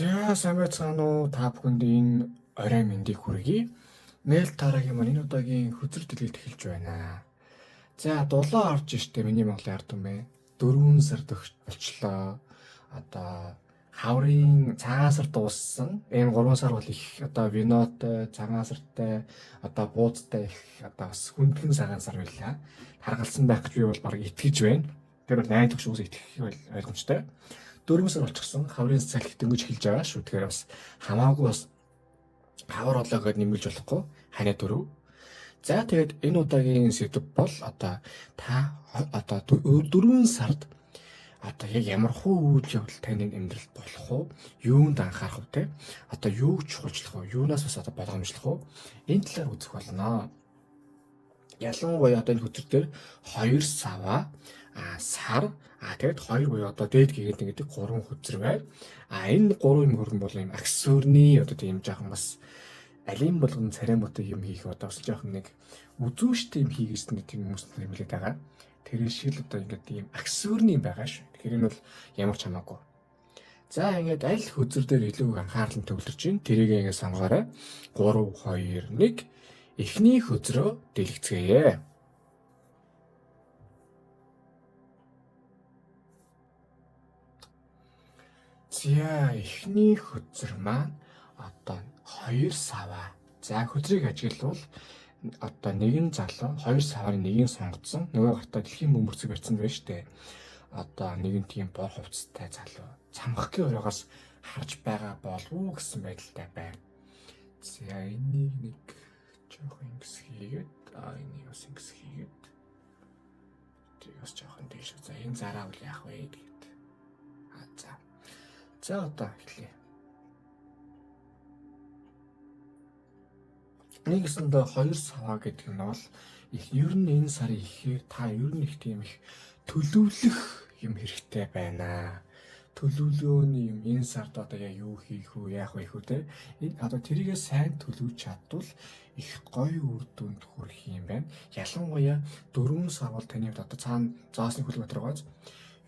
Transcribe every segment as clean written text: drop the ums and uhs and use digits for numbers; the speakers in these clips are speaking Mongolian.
За сайн байцгаана уу, та бүхэнд энэ орой мэндийг хүргэе. Нээлт тарагийн маань энэ удаагийн хөзөр дэлгэлт эхэлж байна. За дулаан орж штэ миний Монголын ард түмээ. 4 сар болчлоо. Одоо хаврын цагаан сар дууссан. Энэ 3 сар бол их одоо винотой, цагаан сартай, одоо бууцтай их одоо бас хүндхэн цагаан сар байлаа. Харгалсан байх гэж би бол баг итгэж байна. Тэр бол найдах шүүс итгэх ойлгомжтой. 4 сар болчихсон. Хаврын цалхи дөнгөж эхэлж байгаа шүү. Тэгэхээр бас хамаагүй бас хавар болоо гэдээ нэмэлж болохгүй. Ханаа дөрөв. За тэгээд энэ удаагийн сэдэв бол одоо та одоо 4 сард одоо яг ямар хуу үйл явдал таны амьдралд болох уу? Юунд анхаарах вэ те? Одоо юуг чухалчлах вэ? Юунаас бас одоо болгоомжлох вэ? Энэ талаар үзэх болно. Ялангуяа одоо энэ хөтөр дээр 2 саваа, сар, тэгээд 2 буюу одоо дээд гэгээд гэдэг 3 хөзөр байна. Энэ 3 юм хөргөн бол юм аксессуарны одоо тийм жоохон бас алин болгон царай муутай юм хийх одоо бас жоохон нэг үзүүштэй юм хийгээсэн нэг тийм хүмүүс нэмлээд байгаа. Тэр шиг л одоо ингээд тийм аксессуарны юм байгаа шүү. Тэгэхээр энэ бол ямар ч хамаагүй. За ингээд аль хөзөр дээр илүү анхаарал нь төвлөрч байна. Тэрийг ингээд сонгоорой. 3 2 1 эхний хөзрөө дэлгэцгээе. За эхний хөзөр маань одоо 2 саваа. За хөзрийг ажиглавал одоо нэгэн залуу 2 саваар нэгийг сонгоцсон. Нөгөө гартаа дэлхийн бөмбөрцөг барьсан байна шүү дээ. Одоо нэгэн тийм бор хувцастай залуу цамхгийн оройгоос харж байгаа болов уу гэсэн байдалтай байна. За энийг нэг жоохон ингэс хийгээд, энийг бас ингэс хийгээд, тэрийг бас жоохон дээш. За энэ зараа бол яах вэ тэгээд. За. За одоо эхлэе. Нэг гэсэндээ 2 саваа гэдэг нь бол их ер нь энэ сарын ихээр та ер нь их тийм их төлөвлөх юм хэрэгтэй байна. Төлөвлөгөөний юм энэ сард одоо яг юу хийх үү, яах вэ хүү те. Энэ одоо тэрийгээ сайн төлөвлөж чадвал их гоё үр дүнд хүрэх юм байна. Ялангуяа 4 сар бол таны хувьд одоо цаана зоосны хөлөг батаргаас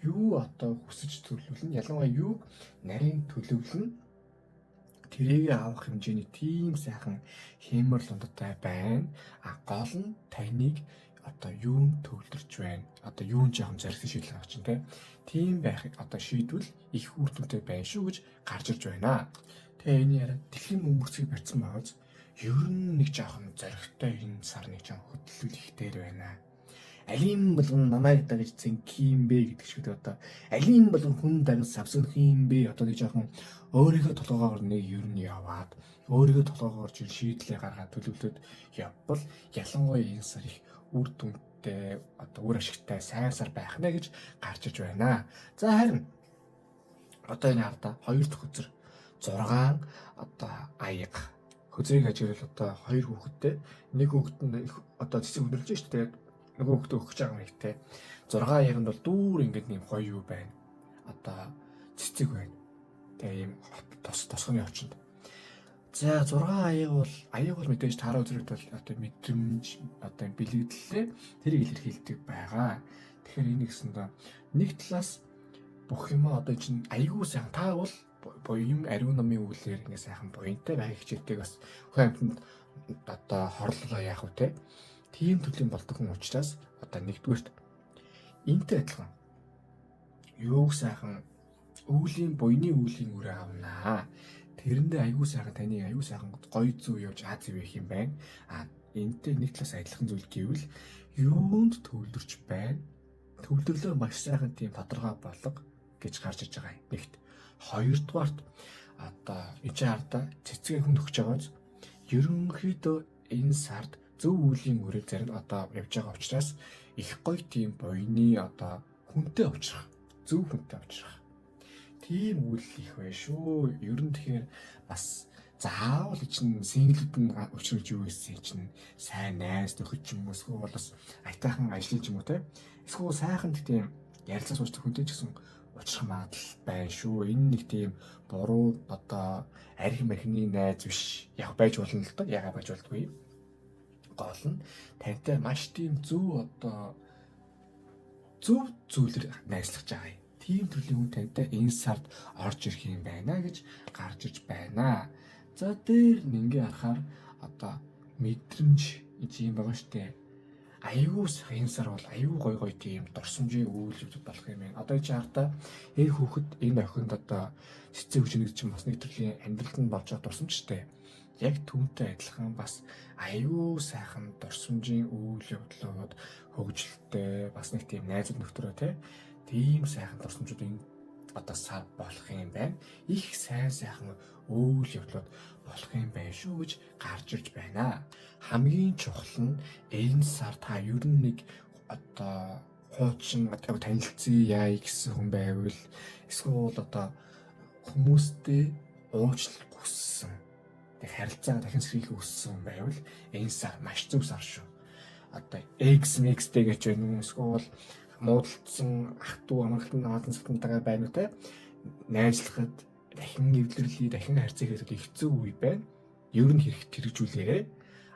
юу одоо хүсэж төлөвлөнө, ялангуяа юу нарийн төлөвлөнө, тэрийг авах хэмжээний тийм сайхан хиймэр лундтай байна. Гол нь таныг одоо юун төвлөрч байна. Одоо юун жоохон зоригтой шийдэл гаргаж чинь те. Тийм байхыг одоо шийдвэл их үр дүнтэй байна шүү гэж гарч ирж байна. Тэгээ энэ яриа дэлхийн бөмбөрцгийг барьсан байгааз ер нь нэг жоохон зоригтой энэ сар нэг жоохон хөдлөл их дээр байна. Алийн болгон намайг дагаж зэнх юм бэ гэдэг шиг одоо алийн болгон хүн дагаж савсах юм бэ одоо нэг жоохон өөрийнхөө толгоогоор нэг ер нь яваад өөрийнхөө толгоогоор жин шийдлээ гаргаад төлөвлөд явбал ялангуяа энэ сар их үр дүнтэй одоо үр ашигтай сайн сар байх нэ гэж гарч иж байна. За харин одоо энэ хардаа 2 дахь хөзөр 6 одоо аяга хөзрийг ажиглал одоо 2 хүүхэдтэй нэг хүүхэд нь одоо цэцэг өндөрлөж шүү дээ. Тэгээд нөгөө хүүхдээ өгөх гэж байгаа юм ихтэй. 6 аяг нь бол дүүр ингээд нэм гоё юу байна. Одоо цэцэг байна. Тэгээ ийм тосгоны орчинд. За 6 аяг бол мэдээж тараа үзрэгт бол одоо мэдрэмж одоо бэлэгдлээ тэрийг илэрхийлдэг байгаа. Тэгэхээр энэ гэсэндээ нэг талаас бүх юм одоо чинь айгүй сайхан та бол буян ариун номын үглээр ингээ сайхан буянтай байх хичээдэг бас хүн амьтанд одоо хорлолоо яах вэ те. Тийм төрлийн болдог хүн учраас одоо нэгдүгээрт энтэй адилхан юуг сайхан өвлийн буйны өвлийн үрээ авнаа. Тэрэндээ айгүй сайхан таны айгүй сайхан гоё зүү явж аз ивэх юм байна. Энтэй нэг талаас адилхан зүйл гэвэл юунд төвлөрч байна? Төвлөрлөө маш сайхан тийм тодорхой болго гэж гарч иж байгаа юм. Нэгт. Хоёрдугаарт одоо энэ хардаа цэцгээ хүн өгч байгааз ерөнхийдөө энэ сард зөв үеийн үрээ зарим одоо явж байгаа учраас их гоё тийм буйны одоо хүнтэй уулзрах, зөв хүнтэй уулзрах. Тийм үйл их бай шүү. Ер нь тэгэхээр бас заавал чинь синглүүд нь уулзрах юу гэсэн чинь сайн найз нөхөд ч юм уу эсвэл бас аятайхан ажлын ч юм уу те. Эсвэл сайхан тийм ярилцаа суучдаг хүнтэй ч гэсэн уулзрах магадлал байна шүү. Энэ нэг тийм буруу одоо арх мархны найз биш. Яг байж болно л доо. Ягаа байж болдгүй. Гол нь тантай маш тийм зөв одоо зөв зүйлээр найзлах байгаа юм. Тийм төрлийн хүн тантай энэ сард орж ирэх юм байна гэж гарч ирж байна. За дээр ингээ харахаар одоо мэдрэмж юм байгаа штэ. Аюу энэ сар бол аюу гой гой тийм дурсамжийн үйл явдал болох юм байна. Одоо чи хардаа энэ хүүхэд энэ охинд одоо цэцэн хүчнэг чинь бас нэг төрлийн амьдралд нь болж байгаа дурсамж штэ. Яг түүнтэй адилхан бас аюу сайхан дурсамжийн үйл явдлууд хөгжилтэй бас нэг тийм найзууд нөхдрөө те. Тийм сайхан дурсамжууд энэ одоо сар болох юм байна. Их сайн сайхан үйл явдлууд болох юм байна шүү гэж гарч ирж байна. Хамгийн чухал нь энэ сар та ер нь нэг одоо хуучин одоо танилцъя яа гэсэн хүн байвал эсвэл одоо хүмүүстэй уучлал хүссэн. Тэг харилцаа дахин сэргийлэх хүссэн хүн байвал энэ сар маш зөв сар шүү. Одоо X X-тэй гэж байна уу эсвэл муудалцсан ах トゥ амралтанд наазан салтантайгаа байна уу те найзлахад дахин эвлэрлээ дахин харьцаа хийхэд их зөв үе байна. Ер нь хэрэгт хэрэгжүүлээрэй.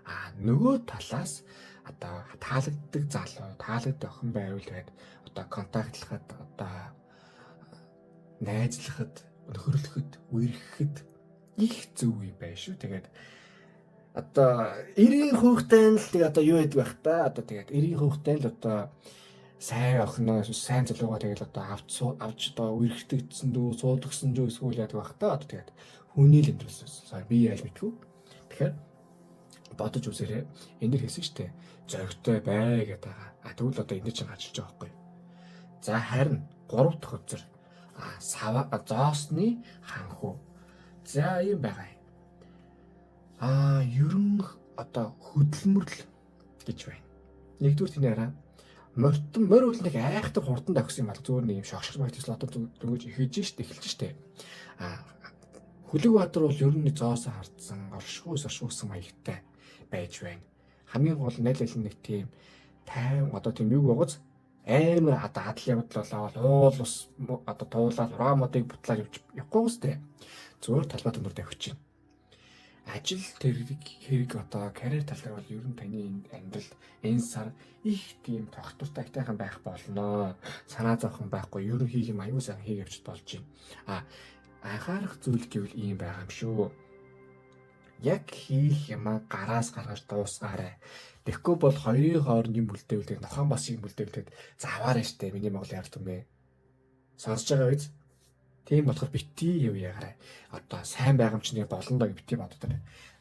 А нөгөө талаас одоо таалагддаг залуу, таалагддаг охин байвал тэгээд одоо контактлахад одоо найзлахад, нөхөрлөхөд, үерхэхэд их зөв үе байна шүү. Тэгээд одоо 90 хүүхдэйн л тэгээд одоо юу гэдэг байх та одоо тэгээд 90 хүүхдэйн л одоо сайн охиноо сайн залуугаа тэгэл одоо авч одоо үерхтэгдсэн дүү суудагсан дүү эсвэл яадаг байх та одоо тэгээд хүний л амьдралсан би яаж мэдхүү. Тэгэхээр бодож үзээрэй. Энд дэр хэлсэн шүү дээ. Зоригтой бай гэдэг байгаа. А тэгвэл одоо энэ дэр чинь гарч иж байгаа байхгүй. За харин 3 дахь үзэр сава зоосны ханхуу. За ийм байгаа юм. А ерөн одоо хөдөлмөрлөл гэж байна. Нэгдүгээр тэний араа морьтон морь бол нэг айхтар хурдан давхсан юм бол зүгээр нэг юм шогшор багт эсвэл одоо дөнгөж эхэлж штэ эхэлж штэ. А Хөлөг Баатар бол ер нь зоосоо хардсан, оршихуй соршуусан маягтай байж байна. Хамгийн гол нь аль аль нэг тийм тайван одоо тийм юу байгаац амар одоо адал явдал болоод уул ус одоо туулаад ураа модыг бутлаад явж явахгүй үстэй. Зүгээр талбай төмөр тавьчих чинь. Ажил тэрэг хэрэг одоо карьер тал дээр бол ер нь таны амьдрал энэ сар их тийм тогтвортой айтайхан байх болно. Санаа зовхон байхгүй. Ер нь хийх юм аюу сайхан хийх явцад болж байна. А анхаарах зүйл гэвэл ийм байгаа юм шүү. Яг хийх юмаа гараас гаргаж дуусгаарай. Тэгэхгүй бол хоёрын хооронд юм бүлдээвэл нохоон бас юм бүлдээвэл заваарай штэ миний Монгол ярд юм бэ. Сонсож байгаа биз? Тийм болохоор бити юу ягарай. Одоо сайн байгамжны болно доо бити боддог.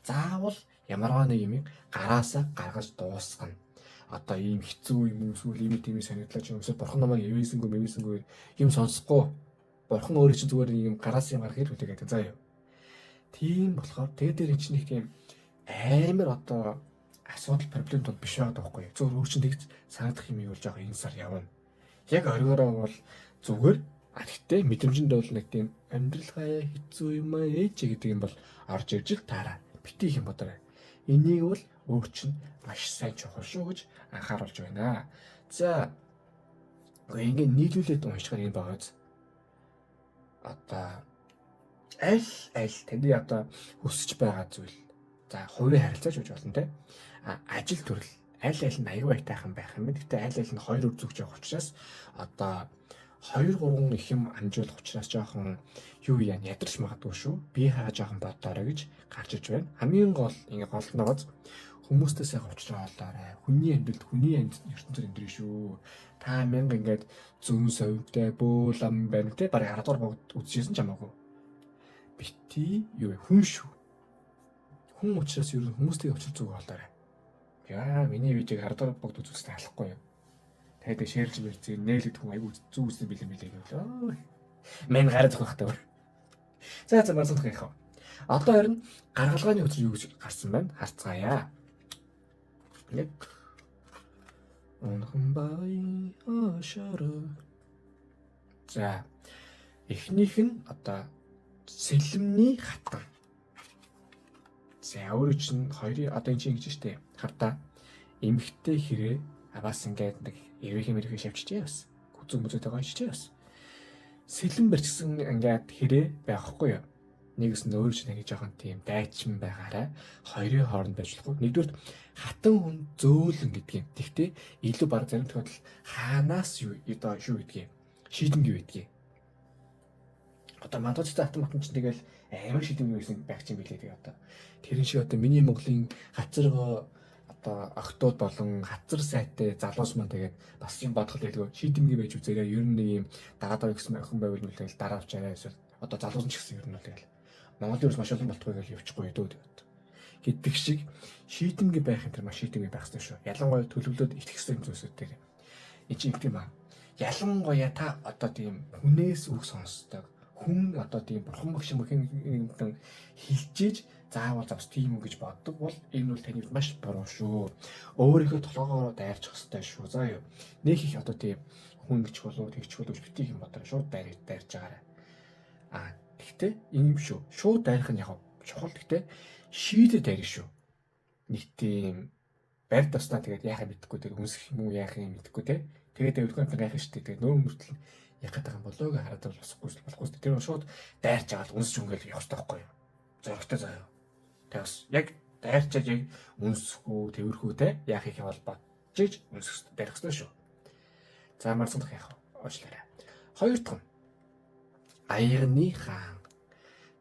Заавал ямарваа нэг юм гараасаа гаргаж дуусгана. Одоо ийм хэцүү юм эсвэл ийм тийм санагдлаа ч юм эсвэл бурхан намайг эвээсэнгүү мэвээсэнгүү юм сонсохгүй. Бурхан өөрөө чинь зүгээр юм гараас юм гарах хэл хүлээгээд заа юу. Тийм болохоор тэгээд дээр чинь нэг тийм амар одоо асуудал проблем тул биш байгаа байхгүй. Зөвхөн өөр чинь тэгж санагдах юм юу л жоох энэ сар явна. Яг оргиороо бол зүгээр. А гэхдээ мэдрэмжэнд бол нэг тийм амьдрал хаяа хэцүү юм аа ээж гэдэг юм бол орж ирж л таараа. Бити их юм бодорой. Энийг бол өөр чинь маш сайн чухал шүү гэж анхааруулж байна. За ингээ нийлүүлээд уншихаар юм байгаа биз. Одоо аль аль таны одоо хүсэж байгаа зүйл. За хувийн харилцаач гэж болно те. А ажил төрөл аль аль нь аюу айтайхан байх юм. Гэхдээ аль аль нь хоёр үр зүгж явах учраас одоо 2 3 их юм амжуулах учраас жоохон юу яа ядарч магадгүй шүү. Би хаа жоохон бодоорой гэж гарч иж байна. Хамгийн гол ингээ гол ногоц хүмүүстэй сайхан уулзраа олоорой. Хүний амьдралд хүний ертөнцөөр амьдрын шүү. Та мянга ингээд зүүн совинтай бөөл ам байна те. Бараг 10 дугаар богд үзчихсэн ч хамаагүй. Бити юу вэ? Хүн шүү. Хүн учраас ер нь хүмүүстэй уулзах зүг олоорой. Яа, миний видеог 10 дугаар богд үзүүлсэн алахгүй юу? Тэгээд шеэрлж мэрцээ нээлэд хүн айгүй зүг үзсэн бэлэн бэлээ гэвэл. Мэн гараад зөх байхтай. За за марсах яах вэ? Одоо харин гаргалгааны өдөр юу гэж гарсан байна? Харцгаая. Яг Унхан бай ашара. За эхнийх нь одоо сэлэмний хатан. За өөрөө чинь хоёрын одоо энэ чинь ингэж штэ. Хартаа эмхтэй хэрэг бас ингээд нэг эвээх мэрхээ шавчжээ бас. Хүзүү мүзүүтэйгээ гойчжээ бас. Сэлэн барьчихсан ингээд хэрэг байхгүй юу? Нэгээс нь өөр чинь нэг жоохон тийм дайчин байгаарай. Хоёрын хооронд байж болохгүй. Нэгдүгээр хатан хүн зөөлөн гэдэг юм. Тэгтээ илүү баг зарим тохиолдолд хаанаас юу одоо шүү гэдгийг шийдэнгүй байдгийг. Одоо мандууцтай атом матан чинь тэгэл амар шийдэмгүй байсан байх чинь билээ тэгээ одоо. Тэрэн шиг одоо миний Монголын хацаргоо одоо охтууд болон хацар сайтай залуус маань тэгээд бас юм бодох лээдгүй шийдэмгий байж үзээрэй. Ер нь нэг юм дараа дараа гэсэн охин байвал тэгэл дараа авчаарай эсвэл одоо залуус нь ч гэсэн ер нь бол тэгэл Монголын өрс маш олон болтгой гэж явчихгүй дөө тэгээд гэдэг шиг шийдэмгий байх юм тэр маш шийдэмгий байх хэрэгтэй шүү. Ялангуяа төлөвлөд итгэх хэрэгтэй зүйлсүүд дээр. Энд чинь ингэдэм аа. Ялангуяа та одоо тийм хүнээс үг сонсдог. Хүн одоо тийм бурхан багш юм нэгэн хилжиж заавал завс тийм үү гэж боддог бол энэ бол таны маш буруу шүү. Өөрийнхөө толгоогоор дайрчих хэрэгтэй шүү. За юу. Нэг их одоо тийм хүн гэж болов тэгч болов битгий юм бодороо шууд дайрж байгаарай. Аа тэгтээ ийм шүү. Шууд дайрах нь яг чухал тэгтээ шийдэ дайрах шүү. Нэг тийм барь тоснаа тэгээд яахаа мэдэхгүй тэгээд үнсэх юм уу яах юм мэдэхгүй те. Тэгээд өвлгөн амт гайхах шүү дээ. Тэгээд нөө мөртөл яах гэдэг юм болоо гэж хараад болохгүй болохгүй. Тэр шууд дайрч байгаа л үнсч өнгөл явах хэрэгтэй байхгүй юу? Зоригтой заяа. Тэгээд бас яг дайрчаад яг үнсэхүү, тэрхүү те яах их бол бодчихж үнсэх дайрах хэрэгтэй шүү. За марцгах яах вэ? Уучлаарай. Хоёр дахь нь аягны хаан.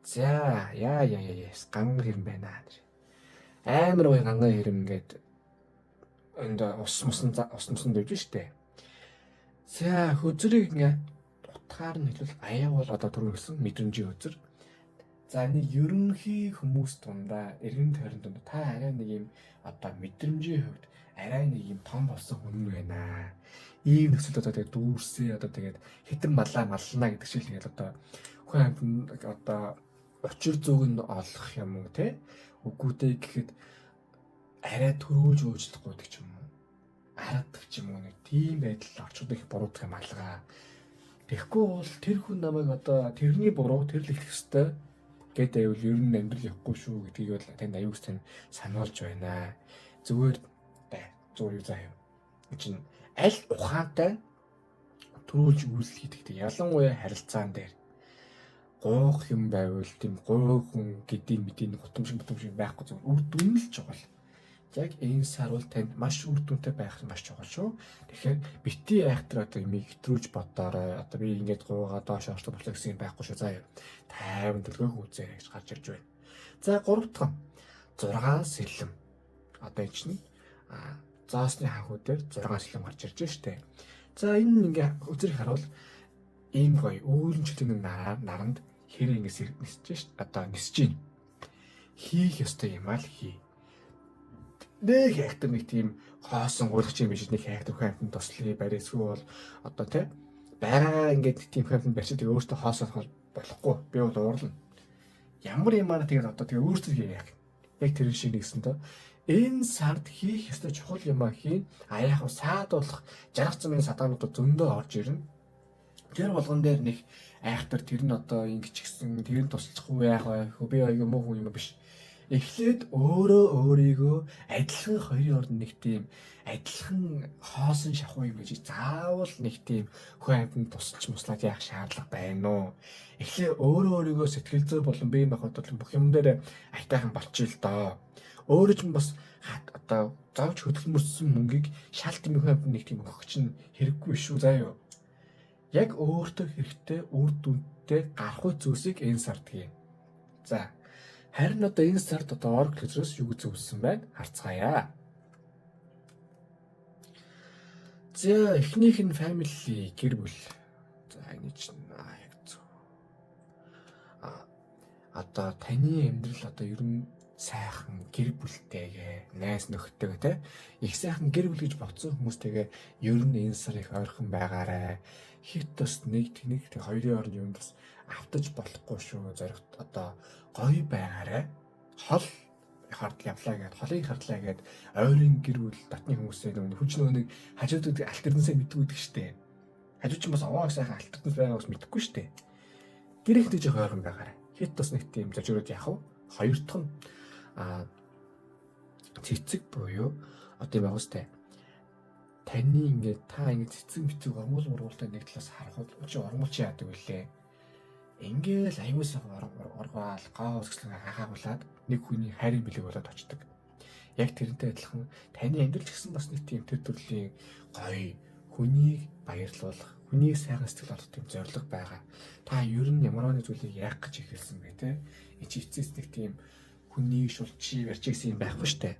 За яа яа яа ганган хэрэм байна. Амар гоё ганган хэрэм ингээд энд ус мусан ус мусан дэвж штэ. За хөзрийг ингээ утгаар нь хэлбэл аяа бол одоо түрүү гэсэн мэдрэмжийн хөзөр. За нэг ерөнхий хүмүүс дундаа эргэн тойрон дундаа та арай нэг юм одоо мэдрэмжийн хувьд арай нэг юм том болсон хүн байна. Ийм нөхцөлд одоо тэгээд дүүрсээ одоо тэгээд хитэн маллаа маллана гэдэг шиг л тэгээд одоо хүн амьтан одоо учир зүг нь олох юм уу те үгүй дээ гэхэд арай төрүүлж уучлахгүй гэдэг ч юм уу араддаг ч юм уу нэг тийм байдал орчууд их буруудах юм алгаа. Тэгэхгүй бол тэр хүн намайг одоо тэрний буруу тэр л их ёстой гэдэг байвал ер нь амьдрал явахгүй шүү гэдгийг бол танд аюулс тань сануулж байна. Зүгээр зүгээр юу заа юм. Чинь аль ухаантай төрүүлж үйлдэл хийдэг. Ялангуяа харилцаан дээр гуух юм байвал тийм гуйх хүн гэдгийг мэдийн гутамшиг гутамшиг байхгүй зүгээр үр дүн л чухал. Яг энэ сар бол танд маш үр дүнтэй байх нь маш чухал шүү. Тэгэхээр бити айхтар одоо юмыг хэтрүүлж бодоорой. Одоо би ингээд гуугаа доош орсон болоо гэсэн юм байхгүй шүү. За тайван төлгөөх үзээрэй гэж гарч ирж байна. За гурав дахь нь 6 сэлэм. Одоо энэ чинь зоосны ханхуу дээр 6 сэлэм гарч ирж штэ. За энэ ингээ үзэрийг харуул ийм гоё өөрөнчлөний наранд хэрэг ингэ нисэж штэ. Одоо нисэж гин. Хийх ёстой юм аа л хий. Нэг хайхтар нэг тийм хоосон гуйлах юм биш нэг хайхтар хүн амьтанд туслая барь эсвэл бол одоо те байгаа ингээд тийм хүн амьтанд барьчих тэгээ өөртөө хоосоо болохгүй би бол уурлна. Ямар юмараа тэгээд одоо тэгээ өөртөө яах. Яг тэр шиг нэгсэн дөө. Энэ сард хийх ёстой чухал юм а хийн. А яг хав саадуулах жаргах замын садаанууд зөндөө орж ирнэ. Тэр болгон дээр нэг айхтар тэр нь одоо ингэж гисэн тэр нь туслахгүй яах вэ? Би аягүй муу хүн юм биш. Эхлээд өөрөө өөрийгөө адилхан хоёрын орд нэг тийм адилхан хоосон шахуу юм гэж заавал нэг тийм хүн амьтанд тусалж муслаад яах шаардлага байна уу? Эхлээд өөрөө өөрийгөө сэтгэл зүй болон бие махбод бүх юм дээр айтайхан болчих л доо. Өөрөө ч бас одоо зовж хөдөлмөрсөн мөнгийг шал тийм хүн амьтанд нэг тийм өгөх чинь хэрэггүй шүү заа юу. Яг өөртөө хэрэгтэй үр дүнтэй гарах зүйлсийг энэ сард хийн. За харин одоо энэ сард одоо Oracle хөзрөөс юу зөвлөсөн байна? Харцгаая. За эхнийх нь family гэр бүл. За энэ чинь яг зөв. Одоо таны амьдрал одоо ер нь сайхан гэр бүлтэйгээ, найз нөхдөйгээ те их сайхан гэр бүл гэж бодсон хүмүүстэйгээ ер нь энэ сар их ойрхон байгаарай. Хит бас нэг тэнэг тэг хоёрын орны юмд бас автаж болохгүй шүү. Зоригт одоо гоё байгаарай. Хол хардл явлаа гэд холыг хардлаа гэд ойрын гэр бүл дотны хүмүүсээ нөгөө хүч нөгөө нэг хажууд алт эрдэнсээ мэдгүй гэдэг штэ. Хажууд чинь бас овоо сайхан алт эрдэнэс байгаа бас мэдэхгүй штэ. Гэр ихтэй жоох ойрхон байгаарай. Хит бас нэг тийм зожироод яах вэ? Хоёр дахь нь цэцэг буюу одоо юм байгаа штэ. Таны ингээд та ингээд цэцэг мэцэг ормол мургуултай нэг талаас харахад чи ормол чи яадаг вүлээ. Ингээл аюул сайхан оргоал гоо өсгөлэн хахаагуулаад нэг хүний хайрын бэлэг болоод очдог. Яг тэрнтэй адилхан таны амьдрал ч гэсэн бас нэг тийм төр төрлийн гоё хүнийг баярлуулах, Хүнийг сайхан сэтгэл олгох тийм зорилго байгаа. Та ер нь ямар нэг зүйлийг яах гэж эхэлсэн бэ те? Энд чи эцэс нэг тийм хүнийг шулчи барьчих гэсэн юм байхгүй штэ.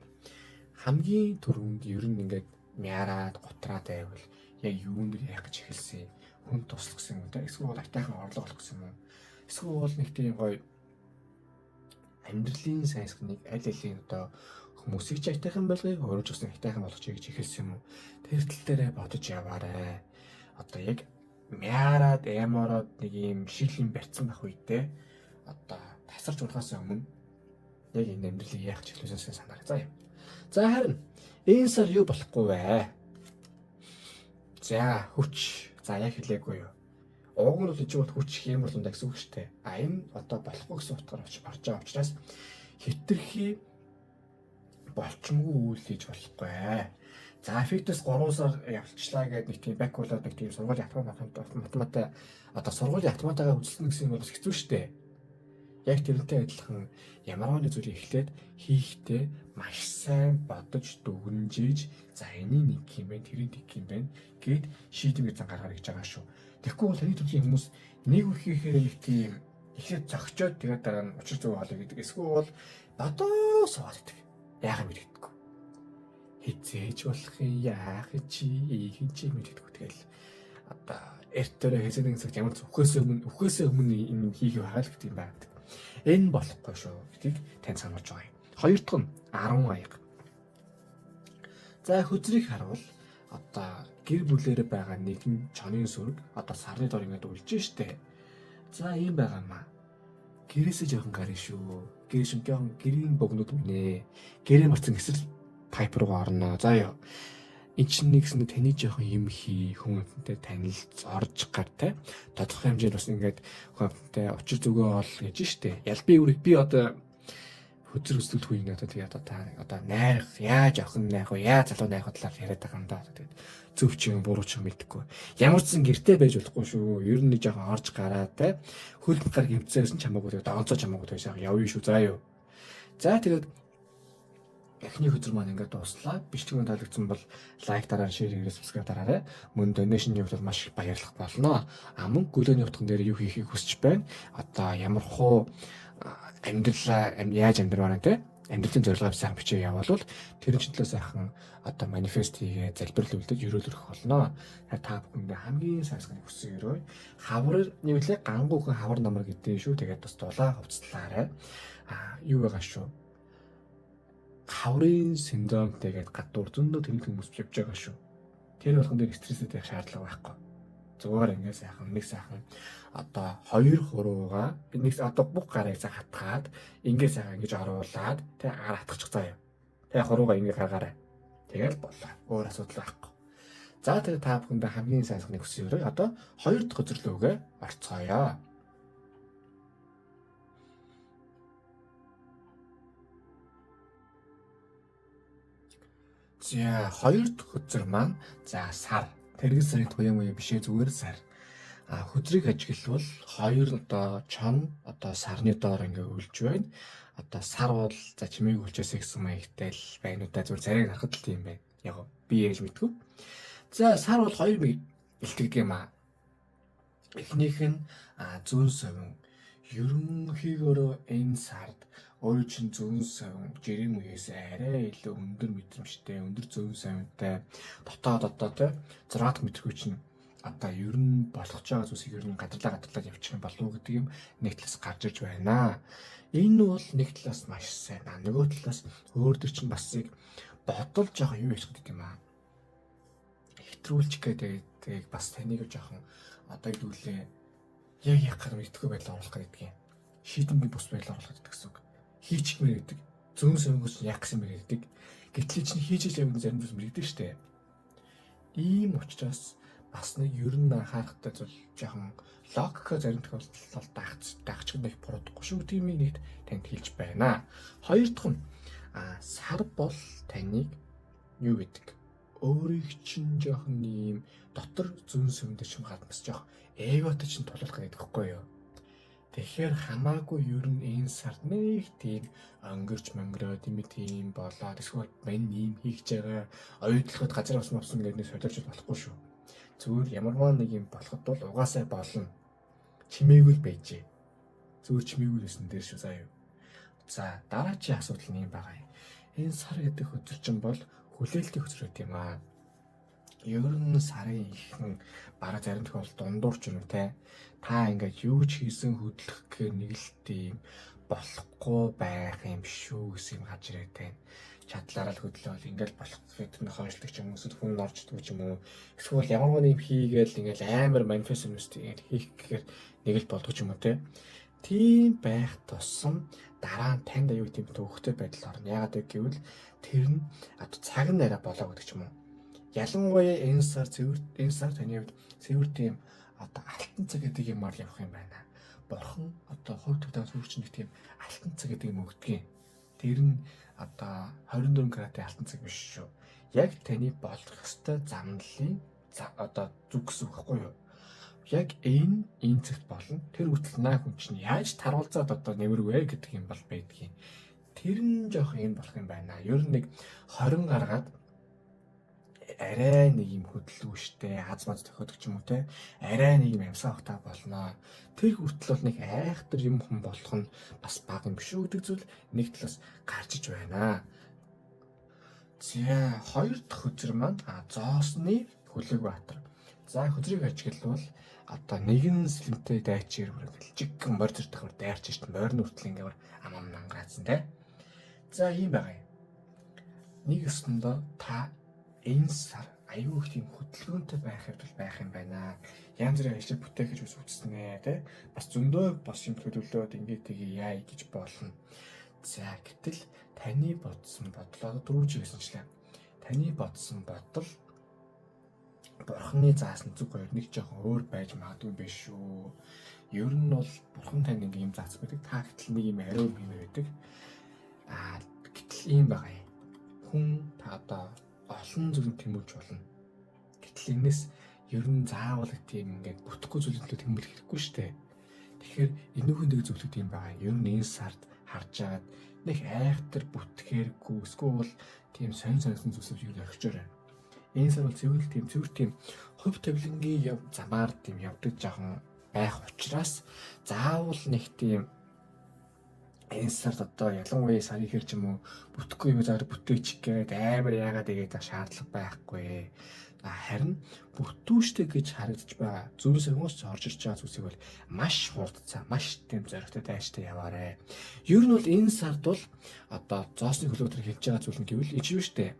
Хамгийн түрүүнд ер нь ингээд мяарад гутраад байвал яг юун дээр яах гэж эхэлсэн, хүн туслах гэсэн юм те? Эсвэл айтайхан орлого олох гэсэн юм уу? Эсвэл нэг тийм гоё амьдралын сайн сайхныг аль алийн одоо хүмүүсийг ч айтайхан болгоё, өөрөө ч гэсэн айтайхан болгочих гэж эхэлсэн юм уу? Тэр тал дээрээ бодож яваарэ. Одоо яг мяарад, эмороод нэг юм шилийн барьцсан байх үедээ одоо тасарч унахаас өмнө яг энэ амьдралыг яах гэж эхлүүлсэн санаарай. За юм. За харин энэ сар юу болохгүй вэ? За хүч. За яг хэлээгүй юу? Уг нь бол чи бол хүч хэмэр л ундаа гэсэн үг шүү дээ. А энэ одоо болохгүй гэсэн утгаар орж байгаа учраас хэтэрхий болчмгүй үйл хийж болохгүй. За эффектээс 3 сар явуулчлаа гэдэг нэг тийм бак болоод нэг тийм сургуулийн автомат одоо сургуулийн автоматагаа үзэлтэн гэсэн юм бол хэцүү шүү дээ. Яг тэрнтэй адилхан ямар нэгэн зүйлийг эхлээд хийхдээ маш сайн бодож дүгнжиж за энийг нэг юм байна, тэрийг нэг юм байна гэд шийдвэр зан гаргаар гэж байгаа шүү. Тэгэхгүй бол таны төрлийн хүмүүс нэг үхийхээр нэг тийм эхлээд зөгчөөд тэгээд дараа нь учир зөв хоолой гэдэг. Эсвэл бол бодоо суугаад идэг. Яах юм мэддэггүй. Хизээж болох юм яах чи ийхэн чи мэддэггүй. Тэгэл одоо эрт төрөө хэзээ цагт ямар ч үхээсээ өмнө юм хийх хаал гэдэг юм байна. Энэ болохгүй шүү гэдгийг тань сануулж байгаа юм. Хоёр дахь нь 10 аяга. За хөзрийг харуул одоо гэр бүлээрээ байгаа нэгэн чонын сүрэг одоо сарны дор ингээд үлж штэ. За ийм байгаа маа. Гэрээсээ жоохон гарна шүү. Гэр шин жоохон гэрийн богнод минь ээ. Гэрээ марцсан эсрэл type руу орно. За ёо. Эн чинь нэгсэн таны жоохон юм хий, хүн амьтантай танилц, орж гар те. Тодорхой хэмжээнд бас ингээд хүн амьтантай учир зүгөө ол гэж штэ. Ял би өөр би одоо хөзөр өсөлт үе одоо тэгээ одоо та одоо найрах яаж охин найх вэ? Яаж залуу найх талаар яриад байгаа юм да. Тэгээд зөв ч юм буруу ч юм мэдэхгүй. Ямар ч зэн гэрте байж болохгүй шүү. Ер нь нэг жоохон орж гараа те. Хөл гар гимцээсэн ч хамаагүй тэгээд онцоо ч хамаагүй тэгээд сайхан явъя шүү. За юу. За тэгээд эхний хөзөр маань ингээд дууслаа. Бичлэг нь таалагдсан бол лайк дараа, шеэр хийгээрэй, subscribe дараарай. Мөн donation явуулбал маш их баярлах болно. А мөн гөлөөний утган дээр юу хийхийг хүсэж байна. Одоо ямар хуу амьдралаа яаж амьдрмаар байна те амьдралын зорилгоо сайхан бичээ явуулвал тэр чинь төлөө сайхан одоо манифест хийгээ залбирал үлдэж өрөөл өрөх болно. Та бүхэндээ хамгийн сайн сайхныг хүссэн өрөө. Хавар нэвлээ гангуу хүн хавар намар гэдэг шүү. Тэгээд бас дулаа хувцлаарай. А юу байгаа шүү. Хаврын синдромтэй гээд гадуур зөндөө тэмдэг хүмүүс явж байгаа шүү. Тэр болгон дээр стресстэй байх шаардлага байхгүй. Зүгээр ингээ сайхан нэг сайхан одоо хоёр хурууга нэг одоо бүх гарыг цаа хатгаад ингээ сайхан ингэж оруулаад тэг гар хатгачих заяа. Тэг хурууга ингээ гаргаарай. Тэгэл боллоо. Өөр асуудал байхгүй. За тэгээ та бүхэндээ хамгийн сайн сайхныг хүсье. Одоо хоёр дахь хөзөрлөөгөө орцгоё. За хоёр дахь хөзөр маань за сар. Тэрэг сарын туяа муяа бишээ зүгээр сар. А хөзрийг ажиглавал хоёр одоо чон одоо сарны доор ингээ үлж байна. Одоо сар бол за чимээг үлжээсэй гэсэн маягтай л байна уу да зүгээр царайг харахад л тийм байна. Яг би яг л мэдгүй. За сар бол хоёр илтгэдэг юм аа. Эхнийх нь зүүн совин. Ерөнхийгөөрөө энэ сард өөрөө чинь зүүн совин жирийн үеэс арай илүү өндөр мэдрэмжтэй, өндөр зүүн совинтай дотоод одоо те 6 дахь мэдрэхүй чинь одоо ер нь болох ч байгаа зүйлсийг ер нь гадарлаа явчих юм болов уу гэдэг юм нэг талаас гарч ирж байна. Энэ бол нэг талаас маш сайн. Нөгөө талаас өөр төр чинь бас яг бодол жоохон юу яах гэдэг юм аа. Хэтрүүлчих гэдэг тэг бас таныг жоохон одоо хэдүүлээ яг яг гар мэдхгүй байдлаар оруулах гэдэг юм. Шийдэмгийн бус байдлаар оруулах гэдэг гэсэн үг. Хийчихмээр гэдэг. Зүүн сонгоч яах гэсэн бэ гэдэг. Гэтэл чинь хийж иж явна зарим зүйлс мэрэгдэг штэ. Ийм учраас бас нэг ер нь анхаарахтай зүйл жоохон логикоо зарим тохиолдолд дагчих нэг буруудахгүй шүү тийм нэгт танд хэлж байна. Хоёр дахь нь сар бол таныг юу гэдэг өөрийг чинь жоохон ийм дотор зүүн сүмдэ чинь гаднас жоох эготой чинь тулуулах гэдэг хэвгүй юу. Тэгэхээр хамаагүй ер нь энэ сард нэг тийм өнгөрч мөнгөрөө тийм тийм болоод эсвэл мань ийм хийж байгаа оюутлахад газар авсан авсан гэдэг нэг солиорч болохгүй шүү. Зүгээр ямарваа нэг юм болоход бол угаасаа болно. Чимээгүй л байжээ. Зүгээр чимээгүй л байсан дээр шүү заа юу. За, дараачийн асуудал нь юм байгаа юм. Энэ сар гэдэг хөзөр чинь бол хүлээлтийн хөзөр гэдэг юм аа. Ер нь сарын ихэн бараг зарим тохиолдолд дундуур ч юм уу те. Та ингээд юу ч хийсэн хөдлөх гэх нэг л тийм болохгүй байх юм шүү гэсэн юм гарч ирээд байна. Чадлаараа л хөдлөөл ингээл болох гэдэг нь хойшлог ч юм уу, эсвэл хүн орчдөг ч юм уу. Эсвэл ямар нэг юм хийгээл ингээл амар манифест юмс ингээл хийх гэхээр нэг л болдгоо ч юм уу те. Тийм байх тусам дараа нь танд аюу тийм төвөгтэй байдал орно. Яагаад вэ гэвэл тэр нь одоо цаг нь арай болоо гэдэг ч юм уу. Ялангуяа энэ сар цэвэр, энэ сар таны хувьд цэвэр тийм одоо алтан цаг гэдэг юмар явах юм байна. Бурхан одоо хувь тавьдаа сүүрч нэг тийм алтан цаг гэдэг юм өгдөг юм. Тэр нь одоо 24 каратын алтан цаг биш шүү. Яг таны болох ёстой замналын одоо зүг гэсэн үг байхгүй юу? Яг энэ цагт болно. Тэр хүртэл наа хүн чинь яаж таруулзаад одоо нэмэрвэ гэдэг юм бол байдгийн. Тэр нь жоох юм болох юм байна. Ер нь нэг 20 гаргаад арай нэг юм хөдөлгүүштэй аз маз тохиодог ч юм уу те, арай нэг юм амьсгаа ухтаа болно. Тэр хүртэл бол нэг айхтар юм хүн болох нь бас бага юм биш үү гэдэг зүйл нэг талаас гарч иж байна. За, хоёр дахь хөзөр маань зоосны хөлөг баатар. За, хөзрийг ажиглавал одоо нэгэн сэлэмтэй дайчээр бүр ингээл жиггэн морь зөртөхөр дайрч шít, морин хүртэл ингээм ам ам нангаацсан те. За, ийм байгаа юм. Нэг өсөндөө та энэ сар аюу их тийм хөдөлгөөнтэй байх явдал байх юм байна. Янз бүрийн ажил бүтээх гэж бас үзснэ тий. Бас зөндөө бас юм төлөвлөөд ингээд тгий яа гэж болно. За, гэтэл таны бодсон бодол одоо дөрвж гэсэнчлээ. Таны бодсон бодол бурхны заасан зүг хоёр нэг жоохон өөр байж магадгүй биш шүү. Ер нь бол бурхан танд ингээ юм заасан байдаг. Та гэтэл нэг юм ариун юм байдаг. Аа, гэтэл ийм байгаа юм. Хүн та одоо олон зүйлд тэмүүлж болно. Гэтэл энэс ер нь заавал тийм ингээд бүтэхгүй зүйлийн төлөө тэмүүлэх хэрэггүй шүү дээ. Тэгэхээр энүүхэн дэг зөвлөд юм байгаа. Ер нь энэ сард харж агаад нэг айхтар бүтгэхэргүй эсвэл тийм сонь соньсон зүйлсүүд юу орхичоорой. Энэ сар бол цэвэр тийм цэвэр тийм хувь тавилангийн замаар тийм явдаг жоохон байх учраас заавал нэг тийм энэ сард одоо ялангуяа сарын хэр ч юм уу бүтэхгүй юм заавал бүтээчих гээд амар яагаад игээд шаардлага байхгүй. Харин бүтүүштэй гэж харагдаж байгаа зүүн сонгоос орж ирж байгаа зүйлсийг бол маш хурдцаа, маш тийм зоригтой дайштай яваарэ. Ер нь бол энэ сард бол одоо зоосны хөлөг төр хэлж байгаа зүйл нь гэвэл ич юу штэ.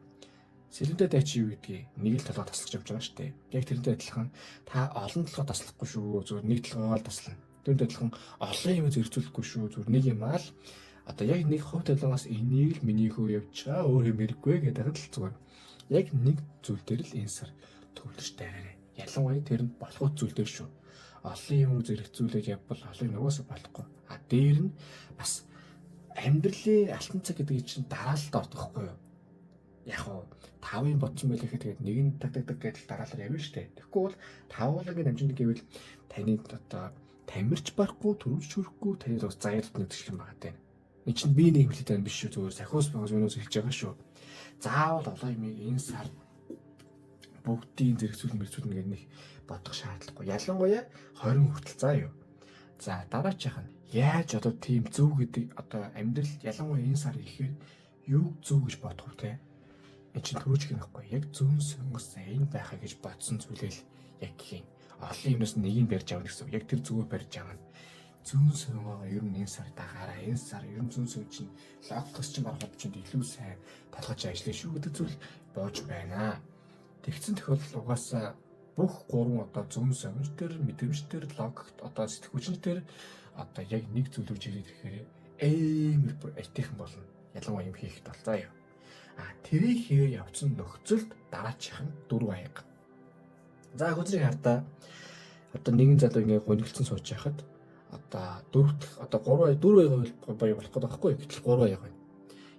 Сэлэнтэй дайч юу гэдгийг нэг л толгой таслах явж байгаа штэ. Яг тэрнтэй адилхан та олон толгой таслахгүй шүү. Зүгээр нэг толгойгоо л таслана. Тэрнтэй адилхан олон юм зэрэгцүүлэхгүй шүү. Зүгээр нэг юм аа л одоо яг нэг хувь тавилангаас энийг л минийхөө явж байгаа өөр юм хэрэггүй гэдэг л зүгээр. Яг нэг зүйл дээр л энэ сар төвлөрч дайраа. Ялангуяа тэр нь болох зүйл дээр шүү. Олон юм зэрэгцүүлээд явбал олон юм угаасаа болохгүй. А дээр нь бас амьдралын алтан цаг гэдэг чинь дараалалд ордог хгүй юу? Яг уу тавын бодсон байлаа гэхэд тэгээд нэг нь таг таг таг гэдэл дараалал явна шүү дээ. Тэгэхгүй бол тавуулангийн амжинд гэвэл таны одоо тамирч барахгүй, төрөвч хүрэхгүй, таны заяа дотны нэгдэх юм байгаа тань. Энд чинь би нэг хэлээд байна биш шүү. Зүгээр сахиус байгаас өнөөс хэлж байгаа шүү. Заавал олон юмыг энэ сар бүгдийн зэрэгцүүлэн мэрэгцүүлнэ гэх нэг бодох шаардлагагүй. Ялангуяа 20 хүртэл заа юу. За, дараачих нь яаж одоо тийм зөв гэдэг одоо амьдрал ялангуяа энэ сар ихээр юу зөв гэж бодох вэ те? Энд чинь төрөөж гэх юм байхгүй. Яг зүүн сонгос энэ байхаа гэж бодсон зүйлээ л яг гэх юм. Олон юмнаас нэгийг барьж авна гэсэн. Яг тэр зүгөө барьж авна. Зүүн сонгоогоо ер нь энэ сар дагаараа, энэ сар ер нь зүүн сон чинь логикос чинь барахад чинь илүү сайн толгойч ажиллана шүү гэдэг зүйл боож байна. Тэгсэн тохиолдолд угаасаа бүх гурван одоо зүүн сонгож тэр мэдрэмж тэр логикт одоо сэтгүүлч тэр одоо яг нэг зүйл рүү чиглээд ирэхээр аймар бүр айтайхан болно. Ялангуяа юм хийхэд бол заа юу. А тэрийг хийгээ явцсан нөхцөлд дараачих нь дөрвөн аяга. За, хөзрийг хардаа одоо нэгэн залуу ингээ гунигэлцэн сууж байхад одоо дөрөв дэх одоо 3 4 аяга боёо болох гэдэг байхгүй юу? Гэтэл 3 аяга байна.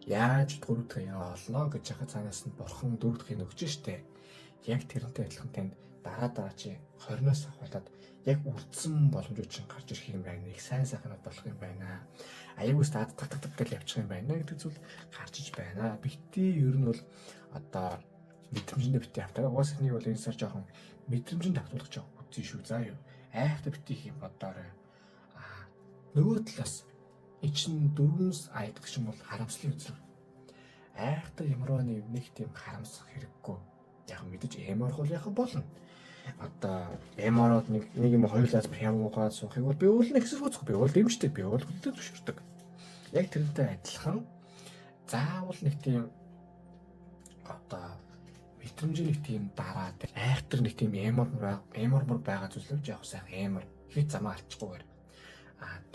Яаж дөрөв дэх аяга олно гэж яхад цаанаас нь бурхан дөрөв дахийг өгч штэ. Яг тэрнтэй адилхан танд дараа дараа чи 20-оос ахуулаад яг үлдсэн боломжууд чинь гарч ирэх юм байна. Их сайн сайхнууд болох юм байна. Аюулгүй таг таг таг гэж явчих юм байна гэдэг зүйл гарч иж байна. Битгий ер нь бол одоо Мэдрэмжэндээ битгий автаа. Угаасаа нэг бол энэ сар жоохон мэдрэмжэнд автуулах жоох үзье шүү. За юу. Айхтар битгий юм бодоорой. Аа, нөгөө талаас эн чинь дөрвөн айдаг юм бол харамслын үзрэг. Айхтар ямарваа нэг тийм харамсах хэрэггүй. Яг мэдээж эм орох бол яг болно. Одоо эм ороод нэг юм хоёулаас хямуугаад суухыг бол би бол нэг хэсэг би бол дэмждэг, би бол хүлээж зөвшөөрдөг. Яг тэрнтэй адилхан заавал нэг тийм одоо мэдрэмжийн нэг тийм дараа айхтар нэг тийм эмормор байгаа зүйлүүд яг сайхан эмор хэд замаа алчихгүйгээр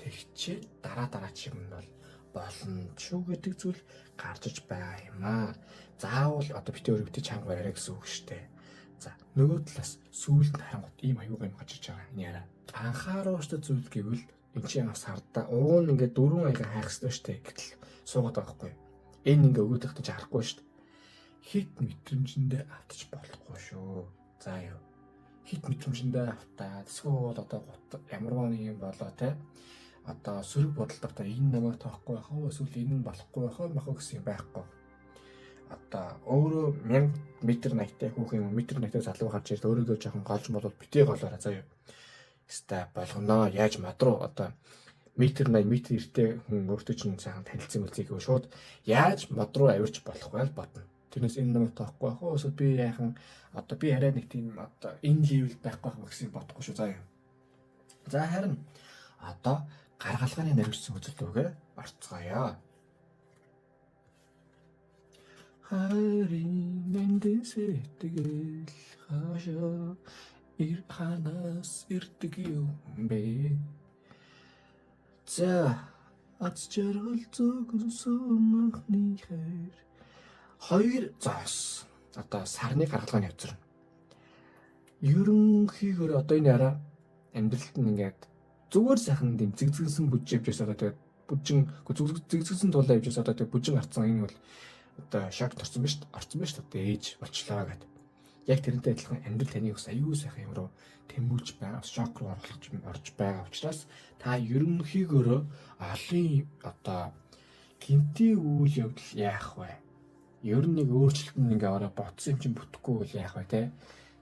тэгчээд дараа чи юм бол болно шүү гэдэг зүйл гарч иж байгаа юм аа. Заавал одоо битээ өөрөө битээ чанга бариарай гэсэн үг шүү дээ. За, нөгөө талаас сүүлд нь харангуут ийм аюугаа юм гарч иж байгаа юм яриа. Анхааруулжтай зүйл гэвэл эн чинь бас хардаа уг нь ингээд дөрвөн аяга хайх хэрэгтэй шүү дээ. Гэтэл суугаад байгаа байхгүй. Энэ ингээ өгөөд байхдаа чи харахгүй шүү дээ. Хит мэдрэмжэндээ автаж болохгүй шүү. За юу. Хит мэдрэмжэндээ автаад эсвэл одоо ямарваа нэг юм болоо те. Одоо сөрөг бодолд автаа энэ намайг тоохгүй байх уу, эсвэл энэ нь болохгүй байх уу, мах уу гэсэн юм байхгүй. Одоо өөрөө 1000 м 80-тай хүүхэн юм, метр 80-тай залуу гарч ирээд өөрийгөө жоохон голж болвол битгий голоорой заа юу. Хаста болгоно яаж мод руу одоо метр 80 метр 90-тэй хүн өөртөө чинь сайхан танилцсан мэлцгийг шууд яаж мод руу авирч болох вэ бодно. Тэрнээс энэ намайг тоохгүй байх уу, эсвэл би яахан одоо би арай нэг тийм одоо энэ level байхгүй байх гэсэн бодохгүй шүү заа юу. За, харин одоо гаргалгааны наривчсан үзэл рүүгээ орцгоё. Хайрын мэндэн сэтгэл хаашаа ир ханаас ирдэг юм бэ? За, аз жаргал зөөгөн сумахны хайр. Хоёр зоос одоо сарны гаргалгааны явцар. Ерөнхийгөөр одоо энэ араа амьдралд нь ингээд зүгээр сайхан дэм зэгзэгсэн бүжиж явж байсан, одоо тэгээд бүжин зэгзэгсэн тулаа явж байсан, одоо тэгээд бүжин гарцсан, энэ бол одоо шок орсон ба шүү дээ. Орсон ба шүү дээ. Ээж болчлаа гэдэг. Яг тэрнтэй адилхан амьдрал таны ус аюу сайхан юм руу тэмүүлж байгаа, шок руу орлож орж байгаа учраас та ерөнхийгөөрөө олон одоо гинти үйл явдал яах вэ? Ер нь нэг өөрчлөлт нь ингээ ороо ботсон юм чинь бүтэхгүй бол яах вэ те?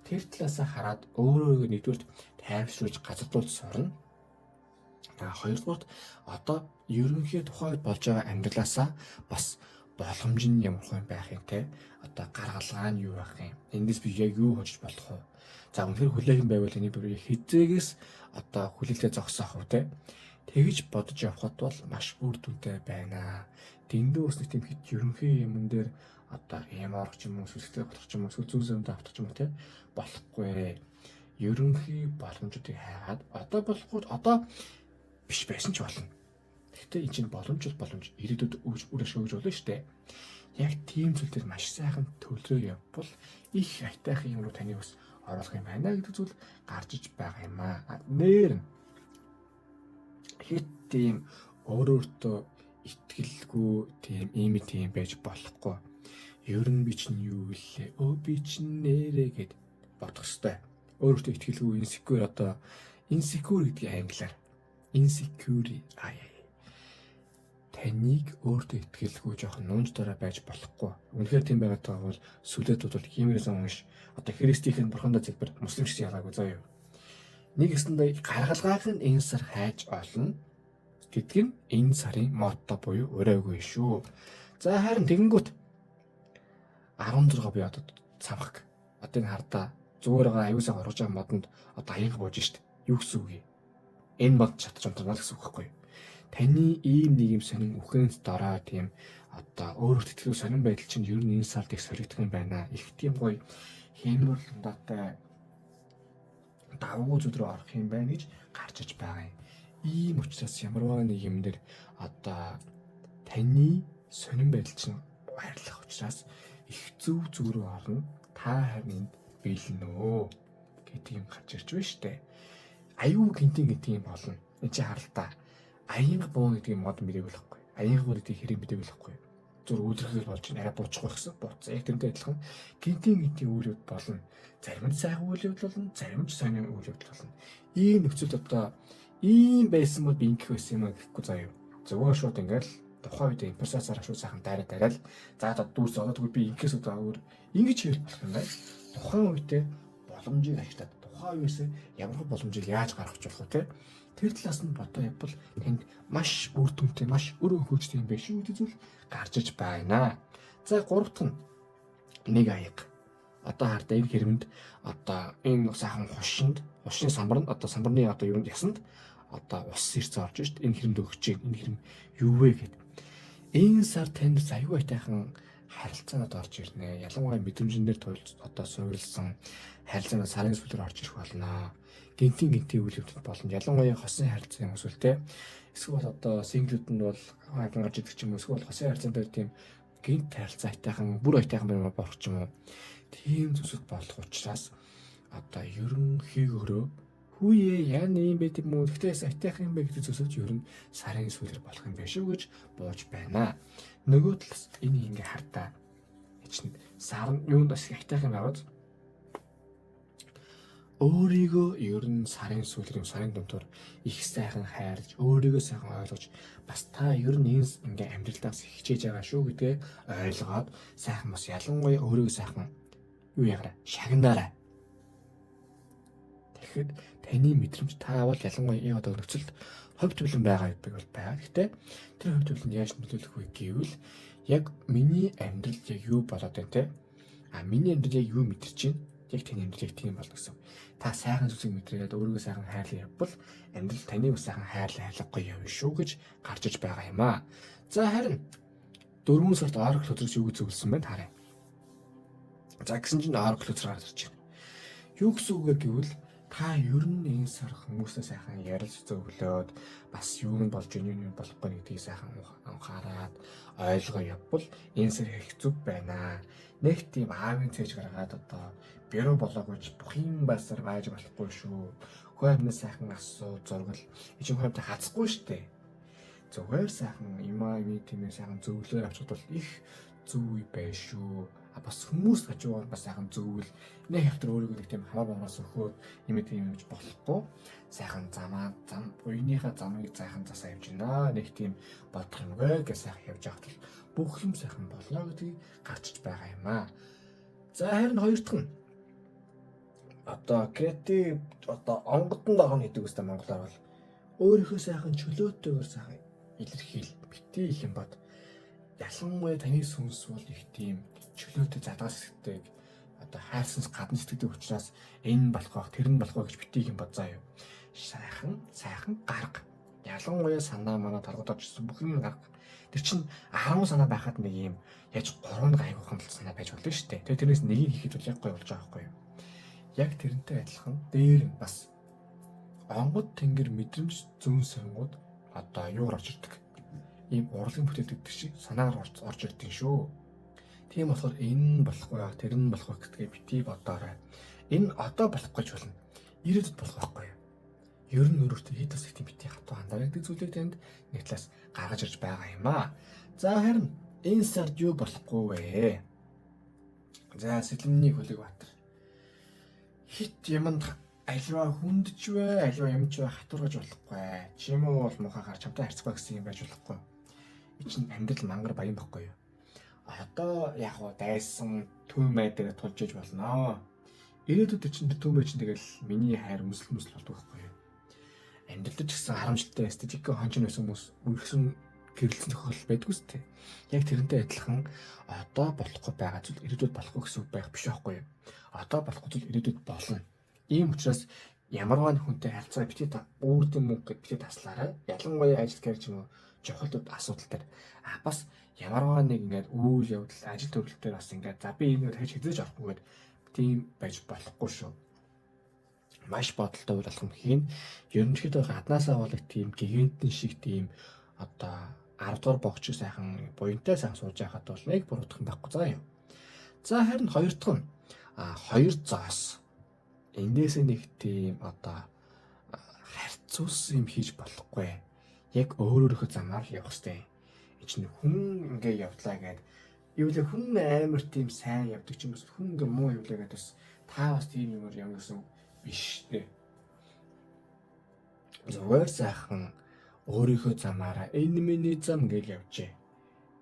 Тэр талаасаа хараад өөрөө нэгдүгürt тайвшруулж газардуулж сурна. А хоёрдугаарт одоо ерөнхий тухайд болж байгаа амьдралаасаа бас боломж нь ямар хүн байх юм те, одоо гаргалгаа нь юу байх юм, эндээс би яг юу хожиж болох вэ? За, үнэхээр хүлээхэн байвал энийг бүр хизээгээс одоо хүлээлтээ зогсоох уу те, тэгж бодож явхад бол маш үр дүнтэй байна. Дэндүү ус нэг тийм хит ерөнхий юмн дээр одоо юм орох ч юм уу, сүсгтэй болох ч юм уу, эсвэл зүүн зэмдээ автах ч юм уу те, болохгүй. Ерөнхий боломжуудыг хайгаад одоо болохгүй, одоо биш байсан ч болно. Гэхдээ энэ чинь боломж бол боломж, ирээдүйд үр ашиг өгж болно шүү дээ. Яг тийм зүйл дээр маш сайхан төлрөө явбал их аятайхан юм руу таны ус оруулах юм байна гэдэг зүйл гарч иж байгаа юм аа. Нэр нь хит тийм өөрөөртөө итгэлгүй тийм ийм тийм байж болохгүй. Ер нь би чинь юу гэлээ? Өө, би чинь нэрээ гэд бодох хэвээр. Өөрөөртөө итгэлгүй, insecure, одоо insecure гэдгийг англиар insecure аа, таныг өөртөө итгэлгүй, жоохон нуунж дараа байж болохгүй. Үнэхээр тийм байгаад байгаа бол сүлээд бол хиймээрээс унш. Одоо христийнх нь бурхандаа залбир, муслим ч гэсэн ялгаагүй заа юу. Нэг гэсэндээ гаргалгаах нь энэ сар хайж олно гэдг нь энэ сарын motto буюу урайгүй шүү. За, харин тэгэнгүүт 16 буюу одоо цамхаг. Одоо энэ хардаа зүгээр байгаа аюу сайн ургаж байгаа модонд одоо аянга бууж штт. Юу гэсэн үг юм? Энэ мод чадчих унтарна л гэсэн үг байхгүй юу? Таны ийм нэг юм сонин үхэнт дорой тийм одоо өөрөөр тэтгэл сонин байдал чинь ер нь энэ сард их солигдох юм байна. Их тийм гоё хиймэл ундаатай давгүй зүйл рүү орох юм байна гэж гарч иж байгаа юм. Ийм учраас ямарваа нэг юм дээр одоо таны сонин байдал чинь хайрлах учраас их зөв зүг рүү орно. Та харин энд биелнэ өө гэдэг юм гарч ирж байна штэ. Аюу гинтин гинтин юм болно. Энд чи харалтаа. Аянга буун гэдэг юм мод мэдээг болохгүй. Аянга буу гэдэг хэрэг мэдээг болохгүй. Зүр үлрэхэл болж байна. Арай буучихгүй гэсэн. Бууцсан. Яг тэрнтэй адилхан гинтин гинтин үйл явдал болно. Зарим нь сайхан үйл явдал болно, зарим нь сонин үйл явдал болно. Ийм нөхцөлд одоо ийм байсан бол би ингэх байсан юм а гэхгүй заа юу. Зүгээр шууд ингээл Тухайн үед импульсаар шууд сайхан дайраа дайраал. За одоо дүүрс одоо тэгвэл би ингэхээс одоо өөр ингэж хийх болох юм байна. Тухайн үедээ боломжийг ашиглаад тухайн үеэс ямар боломжийг яаж гаргах болох вэ те? Тэр талаас нь бодоо явбал танд маш үр дүнтэй, маш өр өнхөөжтэй юм байна шүү гэдэг зүйл гарч иж байна. За гурав дахь нь нэг аяга. Одоо хардаа энэ хэрэмд одоо энэ сайхан хушинд, хушны самбар нь одоо самбарны одоо юунд ясанд одоо ус ирцэн орж шít. Энэ хэрэмд өгч чинь энэ хэрэм юу вэ гэд. Энэ сар танд аюу айтайхан харилцаанууд орж ирнэ. Ялангуяа мэдрэмжэн дээр туйлд одоо суурилсан харилцаанууд сарын сүүлээр орж ирэх болно. Гинтийн гинтийн үйл явдал болно. Ялангуяа хосын харилцаа юм эсвэл те. Эсвэл одоо single үүд нь бол хаван гарч идэх ч юм уу. Эсвэл хосын харилцаан дээр тийм гинт харилцаа айтайхан бүр айтайхан байна болох ч юм уу. Тийм зүйлсүүд болох учраас одоо ерөнхийгөөрөө хүүе яа юм бэ тийм үү. Гэхдээ айтайхан юм бэ гэдэг зүйлсүүд ер нь сарын сүүлээр болох юм байна шүү гэж бууж байна. Нөгөө талаас энэ ингээ хартаа чинь сар юунд бас айтайхан байгаад өөрийгөө ер нь сарын сүүлээр юм сарын дундуур их сайхан хайрлаж, өөрийгөө сайхан ойлгож, бас та ер нь энэ ингээ амьдралдаа хичээж байгаа шүү гэдгээ ойлгоод сайхан бас ялангуяа өөрийгөө сайхан юу ягаарай, шагнаарай. Тэгэхэд таны мэдрэмж та бол ялангуяа яг одоо нөхцөлд хувь тавилан байгаа гэдэг бол байгаа. Гэхдээ тэр хувь тавиланд яаж нөлөөлөх вэ гэвэл яг миний амьдрал яг юу болоод байна те? А миний амьдрал яг юу мэдэрч байна? Яг таны амьдрал яг тийм болно гэсэн. Та сайхан зүйлсийг мэдрээд өөрийгөө сайхан хайрлаа явбал амьдрал таны бас сайхан хайрлаа хайрлахгүй явна шүү гэж гарч иж байгаа юм аа. За харин 4 сард Oracle өдрөс юу гэж зөвлөсөн бэ харъя. За гэсэн чинь Oracle өдөр гарч ирж байна. Юу гэсэн үг вэ гэвэл та ер нь энэ сар хүмүүсээ сайхан ярилж зөвлөөд бас юу нь болж ийн юу нь болохгүй гэдгийг сайхан анхаарад ойлгоо явбал энэ сар их зүг байна. Нэг тийм аавын цээж гаргаад одоо бюро болоогүйч бүх юм басар байж болохгүй шүү. Хөө амнаас сайхан асуу зургал ичим хоймтой хазахгүй штэ. Зүгээр сайхан юмаа юм тийм сайхан зөвлөөр авчихад бол их зөв үе байх шүү. А бас хүмүүс хажуугаар бас сайхан зөвлөл нэг хавтар өөрийгөө нэг тийм хамаа бомоос өхөөд юм тийм юмж болохгүй сайхан замаа зам уяныхаа замыг сайхан засаа явж байна. Нэг тийм бодох юмгүй гэж сайхан явж байхад бол бүх юм сайхан болно гэдгийг гарчиж байгаа юм аа. За харин хоёр дахь нь одоо креатив одоо онгодон дагна гэдэг үстэй монголоор бол өөрийнхөө сайхан чөлөөтэйгээр сайхан илэрхийл битгий их юм бод. Ялангуяа таны сүнс бол их тийм чөлөөтэй задгаас сэтгэдэг одоо хайрсанс гадна сэтгэдэг учраас энэ болох байх тэр нь болох байх гэж битгий юм бод заа юу. Сайхан сайхан гарга. Ялангуяа санаа манаа таргууд орж ирсэн бүх юм гарга. Тэр чинь 10 санаа байхад нэг юм яаж 3 гайгүй хандлт санаа байж болно шүү дээ. Тэгээ тэрнээс нэгийг хийхэд бол яг гоё болж байгаа байхгүй юу? Яг тэрнтэй адилхан дээр нь бас онгод тэнгэр мэдрэмж зүүн сонгууд одоо юугаар орж ирдэг. Ийм урлагийн бүтээл гэдэг шиг санаагаар орж ирдэг шүү. Тийм болохоор энэ нь болохгүй байх, тэр нь болох байх гэдгээ бити бодоорой. Энэ одоо болохгүй ч болно. Ирээдүйд болох байхгүй юу? Ер нь өөрөөсөө хэд бас их тийм бити хатуу хандараа гэдэг зүйлийг танд нэг талаас гаргаж ирж байгаа юм аа. За харин энэ сард юу болохгүй вэ? За Сэлэмний хөлөг баатар. Хит юмд альва хүндж вэ, альва юмч вэ хатуургаж болохгүй. Чим уу бол муухай гар чамтай харьцахгүй гэсэн юм байж болохгүй. И чинь амьдрал мангар баян бохгүй юу? Одоо яг уу дайсан түүмээ дээр тулж иж болно. Ирээдүйд чинь тэр түүмээ чинь тэгэл миний хайр мүсэл мүсэл болдог байхгүй юу? Амьдрал ч гэсэн харамчлалтай эстетик хончин байсан хүмүүс үргэлжлэн гэрэлтсэн тохиолдол байдгүй шүү дээ. Яг тэрнтэй адилхан одоо болохгүй байгаа зүйл ирээдүйд болохгүй гэсэн үг байх биш байхгүй юу? Одоо болохгүй зүйл ирээдүйд болно. Ийм учраас ямарваа нэг хүнтэй харилцаа бити үүрдэн мөнгө гэд бити таслаарай. Ялангуяа ажил карьер ч юм уу чухал асуудал дээр. А бас ямарваа нэг ингээд үйл явдал ажил төрөл дээр бас ингээд за би энэ дахиж хэзээ ч орохгүй гэд тийм байж болохгүй шүү. Маш бодолтой үйл алхам хийн. Ерөнхийдөө гаднаасаа бол их тийм гигантын шиг тийм одоо 10 дугаар богч сайхан буянтай сайхан сууж байхад бол нэг буруудах юм байхгүй заа юу. За харин хоёр дахь нь хоёр зоос. Эндээс нэг тийм одоо харьцуулсан юм хийж болохгүй. Яг өөр өөрийнхөө замаар явах хэрэгтэй. Энэ чинь хүн ингээ явдлаа гээд юу л хүн амар тийм сайн явдаг ч юм уу хүн ингээ муу явлаа гээд бас та бас тийм юмар явна гэсэн биш дээ. Зүгээр сайхан Өөрийнхөө замаараа энэ миний зам гэж явжээ.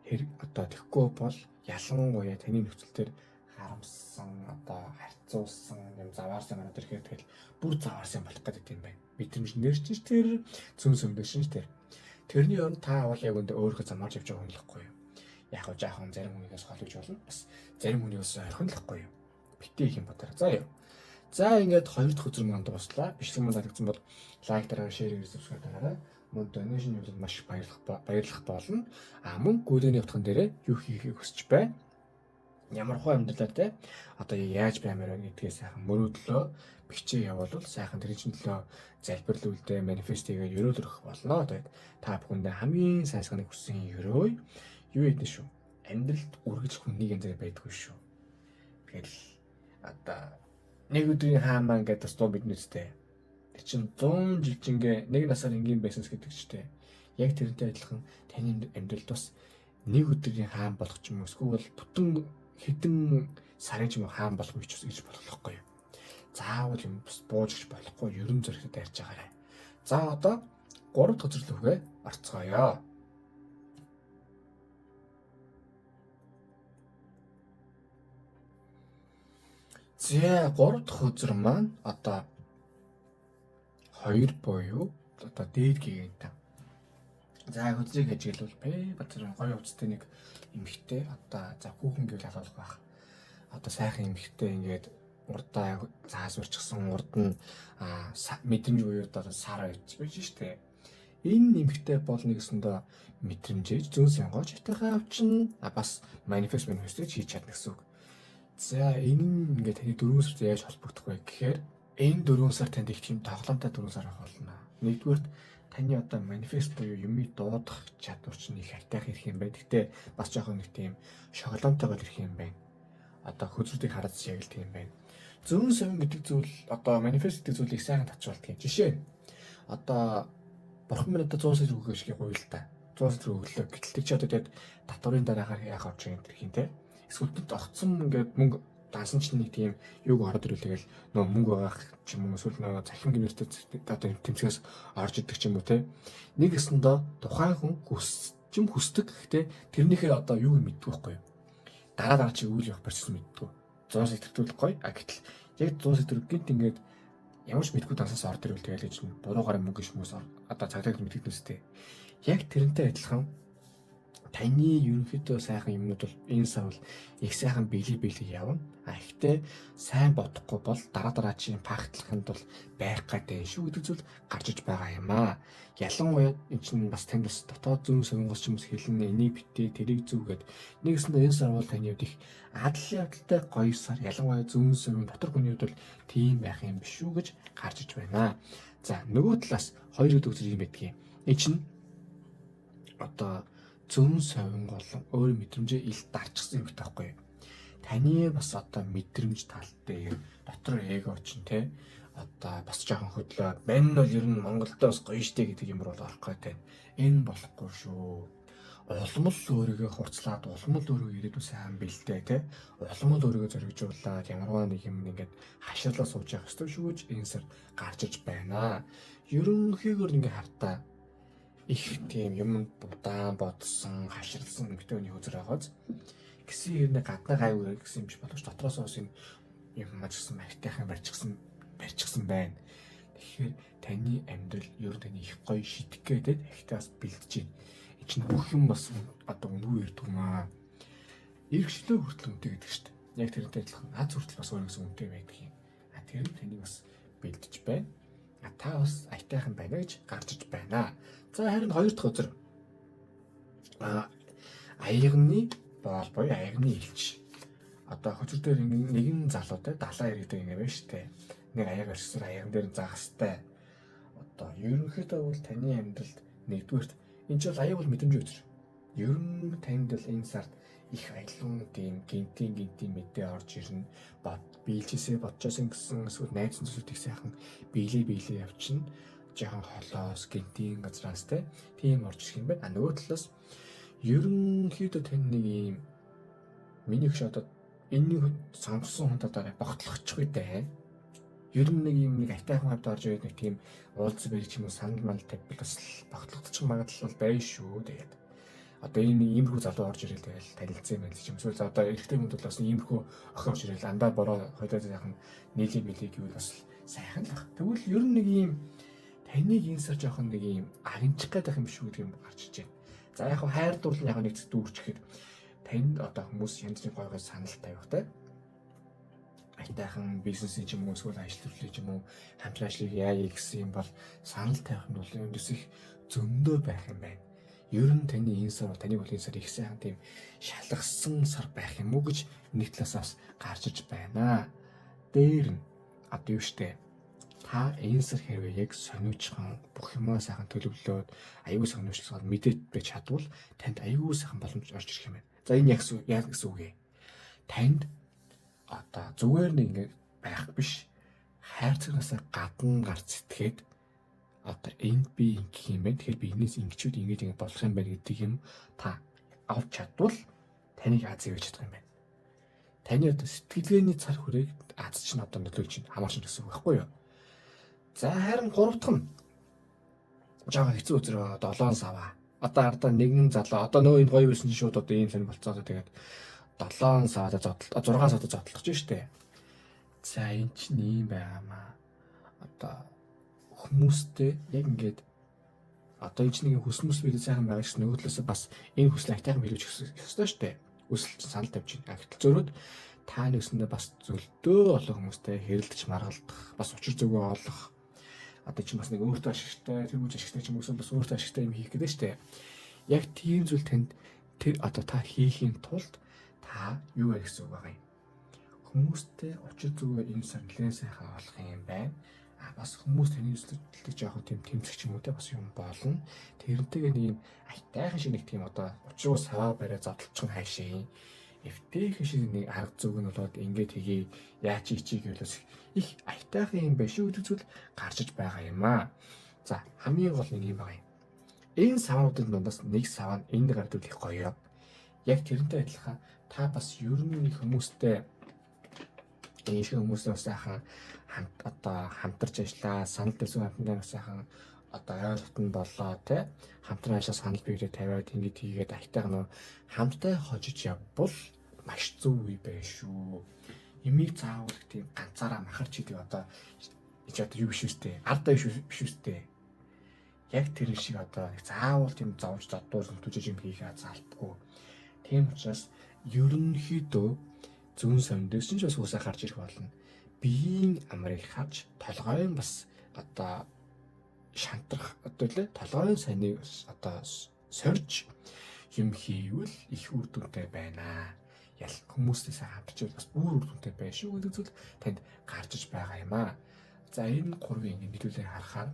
Хэрэг одоо тэгэхгүй бол ялангуяа таны нөхцөл дээр харамссан, одоо харьцуулсан юм заваарсан ороод ирэхээр тэгэл бүр заваарсан болох гэдэг юм байна. Мэдрэмжнэр чинь тэр зүүн сүмдэр чинь тэр. Тэрний оронд та бол яг үндэ өөрийнхөө замаар явж байгаа хүн л байхгүй юу? Яг хоо жаахан зарим хүнийгээс хол гэж болно. Бас зарим хүнийгээс орхин л байхгүй юу? Битээ их юм бодороо. За юу. За ингээд хоёр дахь өдөр маань дууслаа. Бичлэг маань таалагдсан бол лайк дараарай, шеэр хийгээрэй, subscribe дараарай. Мөн donation явуулбал маш баярлах болно. А мөн гүйлгээний утган дээрээ юу хийхийг хүсэж байна? Ямар хуу амьдралаар те одоо яаж баймаар байна гэдгээ сайхан мөрөөдлөө бичээ явуулвал сайхан тэрийн чинь төлөө залбирал үлдээ манифест хийгээд ерөөл өрөх болно. Тэгээд та бүхэндээ хамгийн сайн санааг хүссэн ерөөе. Юу гэдэг шүү. Амьдралд үргэлж хүн нэг янзаар байдгүй шүү. Тэгэл одоо нэг өдрийн хаамаа ингээд бас дуу мэднэ үстэй. Тэр чинь 100 жил жингээ нэг насаар энгийн байсан гэдэг чтэй. Яг тэрнтэй адилхан таны амьдралд бас нэг өдрийн хаан болох ч юм уу эсвэл бүтэн хэдэн сарын ч юм уу хаан болох гэж гэж болохгүй юу. Заавал юм бас бууж гэж болохгүй, ерөн зоригтой дайрч байгаарай. За одоо 3 дахь өдөр рүүгээ орцгоё. За 3 дахь өдөр маань одоо 2 буюу одоо дээд гигантан. За хөзрийг ажиглавал П базар гоё увцтай нэг эмэгтэй одоо за хүүхэн гэвэл алуулах байх. Одоо сайхан эмэгтэй ингээд урдаа заас урчсан, урд нь мэдрэмж буюу одоо сар байж байж штэ. Энэ эмэгтэй бол нэгсэндээ мэдрэмжээж зүүн сонгооч хятайхаа авчин бас манифест хийж чадна гэсэн үг. За энэ нь ингээд таны 4 сард яаж холбогдох вэ гэхээр энэ 4 сар танд их тийм тоглоомтой 4 сар авах болно. Нэгдүгээрт таны одоо манифест буюу юмыг дуудах чадвар чинь их хайтайх ирэх юм байна. Гэтэ бас жоохон нэг тийм шоглоомтойгоо ирэх юм байна. Одоо хөзрүүдийг хараад яг л тийм байна. Зүүн совин гэдэг зүйл одоо манифест гэдэг зүйлийг сайхан татчуулдаг юм. Жишээ нь одоо бурхан минь одоо 100 сая төгрөг шиг гоё л та. 100 сая төгрөг өглөө. Гэтэл тэр чи одоо тэгээд татварын дараагаар яах авч байгаа юм тэр хин те. Эсвэл тэд огцсон ингээд мөнгө дансан чинь нэг тийм юг ороод ирвэл тэгэл нөө мөнгө байгаах ч юм уу эсвэл нөө цахим гэмээртэй одоо тэмцгээс орж идэг ч юм уу те. Нэг гэсэндээ тухайн хүн хүсдэг гэхдээ тэрнийхээ одоо юуг мэддэг байхгүй юу? Дараа дараа чи үйл явах процесс мэддэг. 100 сая төгрөг гоё. А гэтэл яг 100 сая төгрөг гинт ингээд ямар ч мэдгүй дансаас орд ирвэл тэгэл гэж буруугаар мөнгө иш хүмүүс одоо цагдаад мэддэг нүстэй. Яг тэрнтэй адилхан таны ерөнхийдөө сайхан юмнууд бол энэ сар бол их сайхан бэлэг бэлэг явна. А ихтэй сайн бодохгүй бол дараа дараа чинь фактлахынд бол байх гэдэг шүү гэдэг зүйл гарч иж байгаа юм аа. Ялангуяа эн чинь бас танд бас дотоод зүүн сонгоос ч юм уу хэлнэ, энийг битээ, тэрийг зүг гэд. Нэгсэндээ энэ сар бол таны хувьд их адал явдалтай гоё сар. Ялангуяа зүүн совин дотор хүний хувьд бол тийм байх юм биш үү гэж гарч иж байна. За нөгөө талаас хоёр гэдэг зүйл юм байдгийг. Энэ чинь одоо зүүн совин болон өөр мэдрэмжээ ил дарчихсан юм байхгүй юу? Таны бас одоо мэдрэмж тал дээр дотор эго чинь те одоо бас жоохон хөдлөө. Мань бол ер нь Монголд бас гоё штэ гэдэг юм бол орох гээд байна. Энэ болохгүй шүү. Улам л өөрийгөө хурцлаад, улам л өөрийгөө ирээдүйн сайн бэлдээ те. Улам л өөрийгөө зоригжуулаад ямарваа нэг юм ингээд хаширлаа сууж явах ёстой шүү гэж энэ сар гарч иж байна. Ерөнхийгөр ингээ хартаа их тийм юм удаан бодсон, хаширлсан эмэгтэй хүний хөзөр байгааз гэсэн хэрнээ гаднаа гайгүй гэсэн юм биш боловч дотроос бас юм юм мажсан маягтайхан барьчихсан байна. Тэгэхээр таны амьдрал ер нь таны их гоё шидэх гээд ихтэй бас бэлдэж байна. Энэ чинь бүх юм бас одоо үнгүй ирдэг юм аа. Иргэшлөө хүртэл үнэтэй гэдэг шүү дээ. Яг тэрнтэй адилхан аз хүртэл бас өөрөөс үнэтэй байдаг юм. А тэр нь таны бас бэлдэж байна. А та бас аятайхан байна гэж гарч иж байна. За харин хоёр дахь өдөр аягны боол буюу аягны элч. Одоо хөзөр дээр нэгэн залуутай далаа иргэдэг юм байна шүү дээ. Нэг аяг орсоор аян дээр загастай. Одоо ерөнхийдөө бол таны амьдралд нэгдүгээрт энэ ч бол аяг бол мэдрэмж өдөр. Ер нь танд бол энэ сард их аялан тийм гинтийн мэдээ орж ирнэ. Бод биелжээсээ бодчихсон гэсэн эсвэл найз зүйлүүд их сайхан биелээ явчихна. Жаахан холоос гинтийн газраас те тийм орж ирэх юм байна. А нөгөө талаас ерөнхийдөө тань нэг юм миний хөш одоо энэний сонгосон хүн одоо богтлохчих үедээ. Ер нь нэг юм нэг айтайхан хавьд орж ирээд нэг тийм уулзсан байх ч юм уу санал мал тавьбал бас багтлагдчих магадлал бол байна шүү. Тэгээд одоо энэ иймэрхүү залуу орж ирэл тэгэл танилцсан юм байл ч юм. Эсвэл одоо эрэгтэй хүнд бол бас иймэрхүү охин орж ирэл андаа бороо хоёлоо сайхан нийлээ мэлээ гэвэл бас сайхан л баг. Тэгвэл ер нь нэг ийм таныг энэ сар жоохон нэг ийм агнчих гээд байх юм шүү гэдэг юм гарч иж байна. За яг хайр дурлал яг нэг зэг дүүрчихэд танд одоо хүмүүс янз бүрийн гой гой санал тавих те. Айтайхан бизнесийн ч юм уу эсвэл ажил төрлийн ч юм уу хамтран ажлыг яая гэсэн юм бол санал тавих нь бол эндээс их зөндөө байх юм байна. Ер нь таны энэ сар таны бол энэ сар их сайхан тийм шалгасан сар байх юм уу гэж нэг талаас бас гарч иж байна. Дээр нь одоо юу штэ та энэ сар хэрвээ яг сониучхан бүх юмаа сайхан төлөвлөөд аюул сайхан нөөцлөхөд мэдээд байж чадвал танд аюул сайхан боломж орж ирэх юм байна. За энэ яг яг гэсэн үг ээ. Танд одоо зүгээр нэг ингэ байх биш хайрцагнасаа гадна гарч сэтгээд одоо энд би ингэх юм байна. Тэгэхээр би энэс ингэчүүд ингэж ингэ болох юм байна гэдэг юм та авч чадвал таныг аз ивэж чадах юм байна. Таны одоо сэтгэлгээний цар хүрээг аз чинь одоо нөлөөлж чинь хамаарч гэсэн үг байхгүй юу? За харин гурав дахь нь жоо хэцүү өдрөө 7 саваа. Одоо ардаа нэгэн залуу одоо нөө энэ гоё байсан чинь шууд одоо ийм сонь болцоо тэгээд 7 саваа зодтол 6 саваа зодтолж штэ. За эн чинь ийм байгаамаа. Одоо хүмүүстэй яг ингээд одоо энэ чинь нэг хүсмэс билээ сайхан байгаа ч нөгөө талаас бас энэ хүслийг айтайхан биелүүлж өгөх ёстой штэ. Хүсэл чинь санал тавьж байна. Гэтэл зөрөөд та нэгсэндээ бас зөлдөө олон хүмүүстэй хэрэлдэж маргалдах, бас учир зүгөө олох одоо чинь бас нэг өөртөө ашигтай, тэргүүж ашигтай ч юм уу бас өөртөө ашигтай юм хийх гэдэг штэ. Яг тийм зүйл танд тэр одоо та хийхийн тулд та юу ярих гэсэн үг байгаа юм. Хүмүүстэй учир зүгөө энэ сар нэлээд сайхан олох юм байна. А бас хүмүүс таны өсөлтөд жоохон тийм тэмцэх ч юм уу те бас юм болно. Тэрнтэйгээ нэг юм айтайхан шиг нэг тийм одоо учруу саваа бариа зодтолчих хайшаа. Эвтэйхэн шиг нэг арга зүг нь болоод ингээд хийе яа чи чи гэвэл бас их айтайхан юм байна шүү гэдэг зүйл гарч иж байгаа юм аа. За хамгийн гол нэг юм байгаа юм. Энэ савнуудын дундаас нэг сав нь энд гардаг их гоё. Яг тэрнтэй адилхан та бас ер нь нэг хүмүүстэй энэ шиг хүмүүсээ бас сайхан хамт одоо хамтарч ажиллаа, санал тавьсан хамтдаа бас сайхан одоо ойлголт нь боллоо те хамтран ажиллаа санал биелээ тавиад ингэж хийгээд айтайхан нөө хамттай хожиж явбал маш зөв үе байх шүү. Имийг заавал тийм ганцаараа махарч хийдэг одоо чи одоо юу биш үстэй ардаа биш үстэй. Яг тэр шиг одоо заавал тийм зовж зодуур зүтжиж юм хийхээ заалтгүй. Тийм учраас ерөнхийдөө зүүн совиндээс ч бас усаа гарч ирэх болно. Биеийн амрыг харж толгойн бас одоо шантрах одоо лээ толгойн сайныг одоо сорж юм хийвэл их үр дүнтэй байна. Ял хүмүүстэй сайн хамтарч бас бүр үр дүнтэй байна шүү гэдэг зүйл танд гарч иж байгаа юм аа. За энэ гурвыг ингэ нийлүүлээ харахаар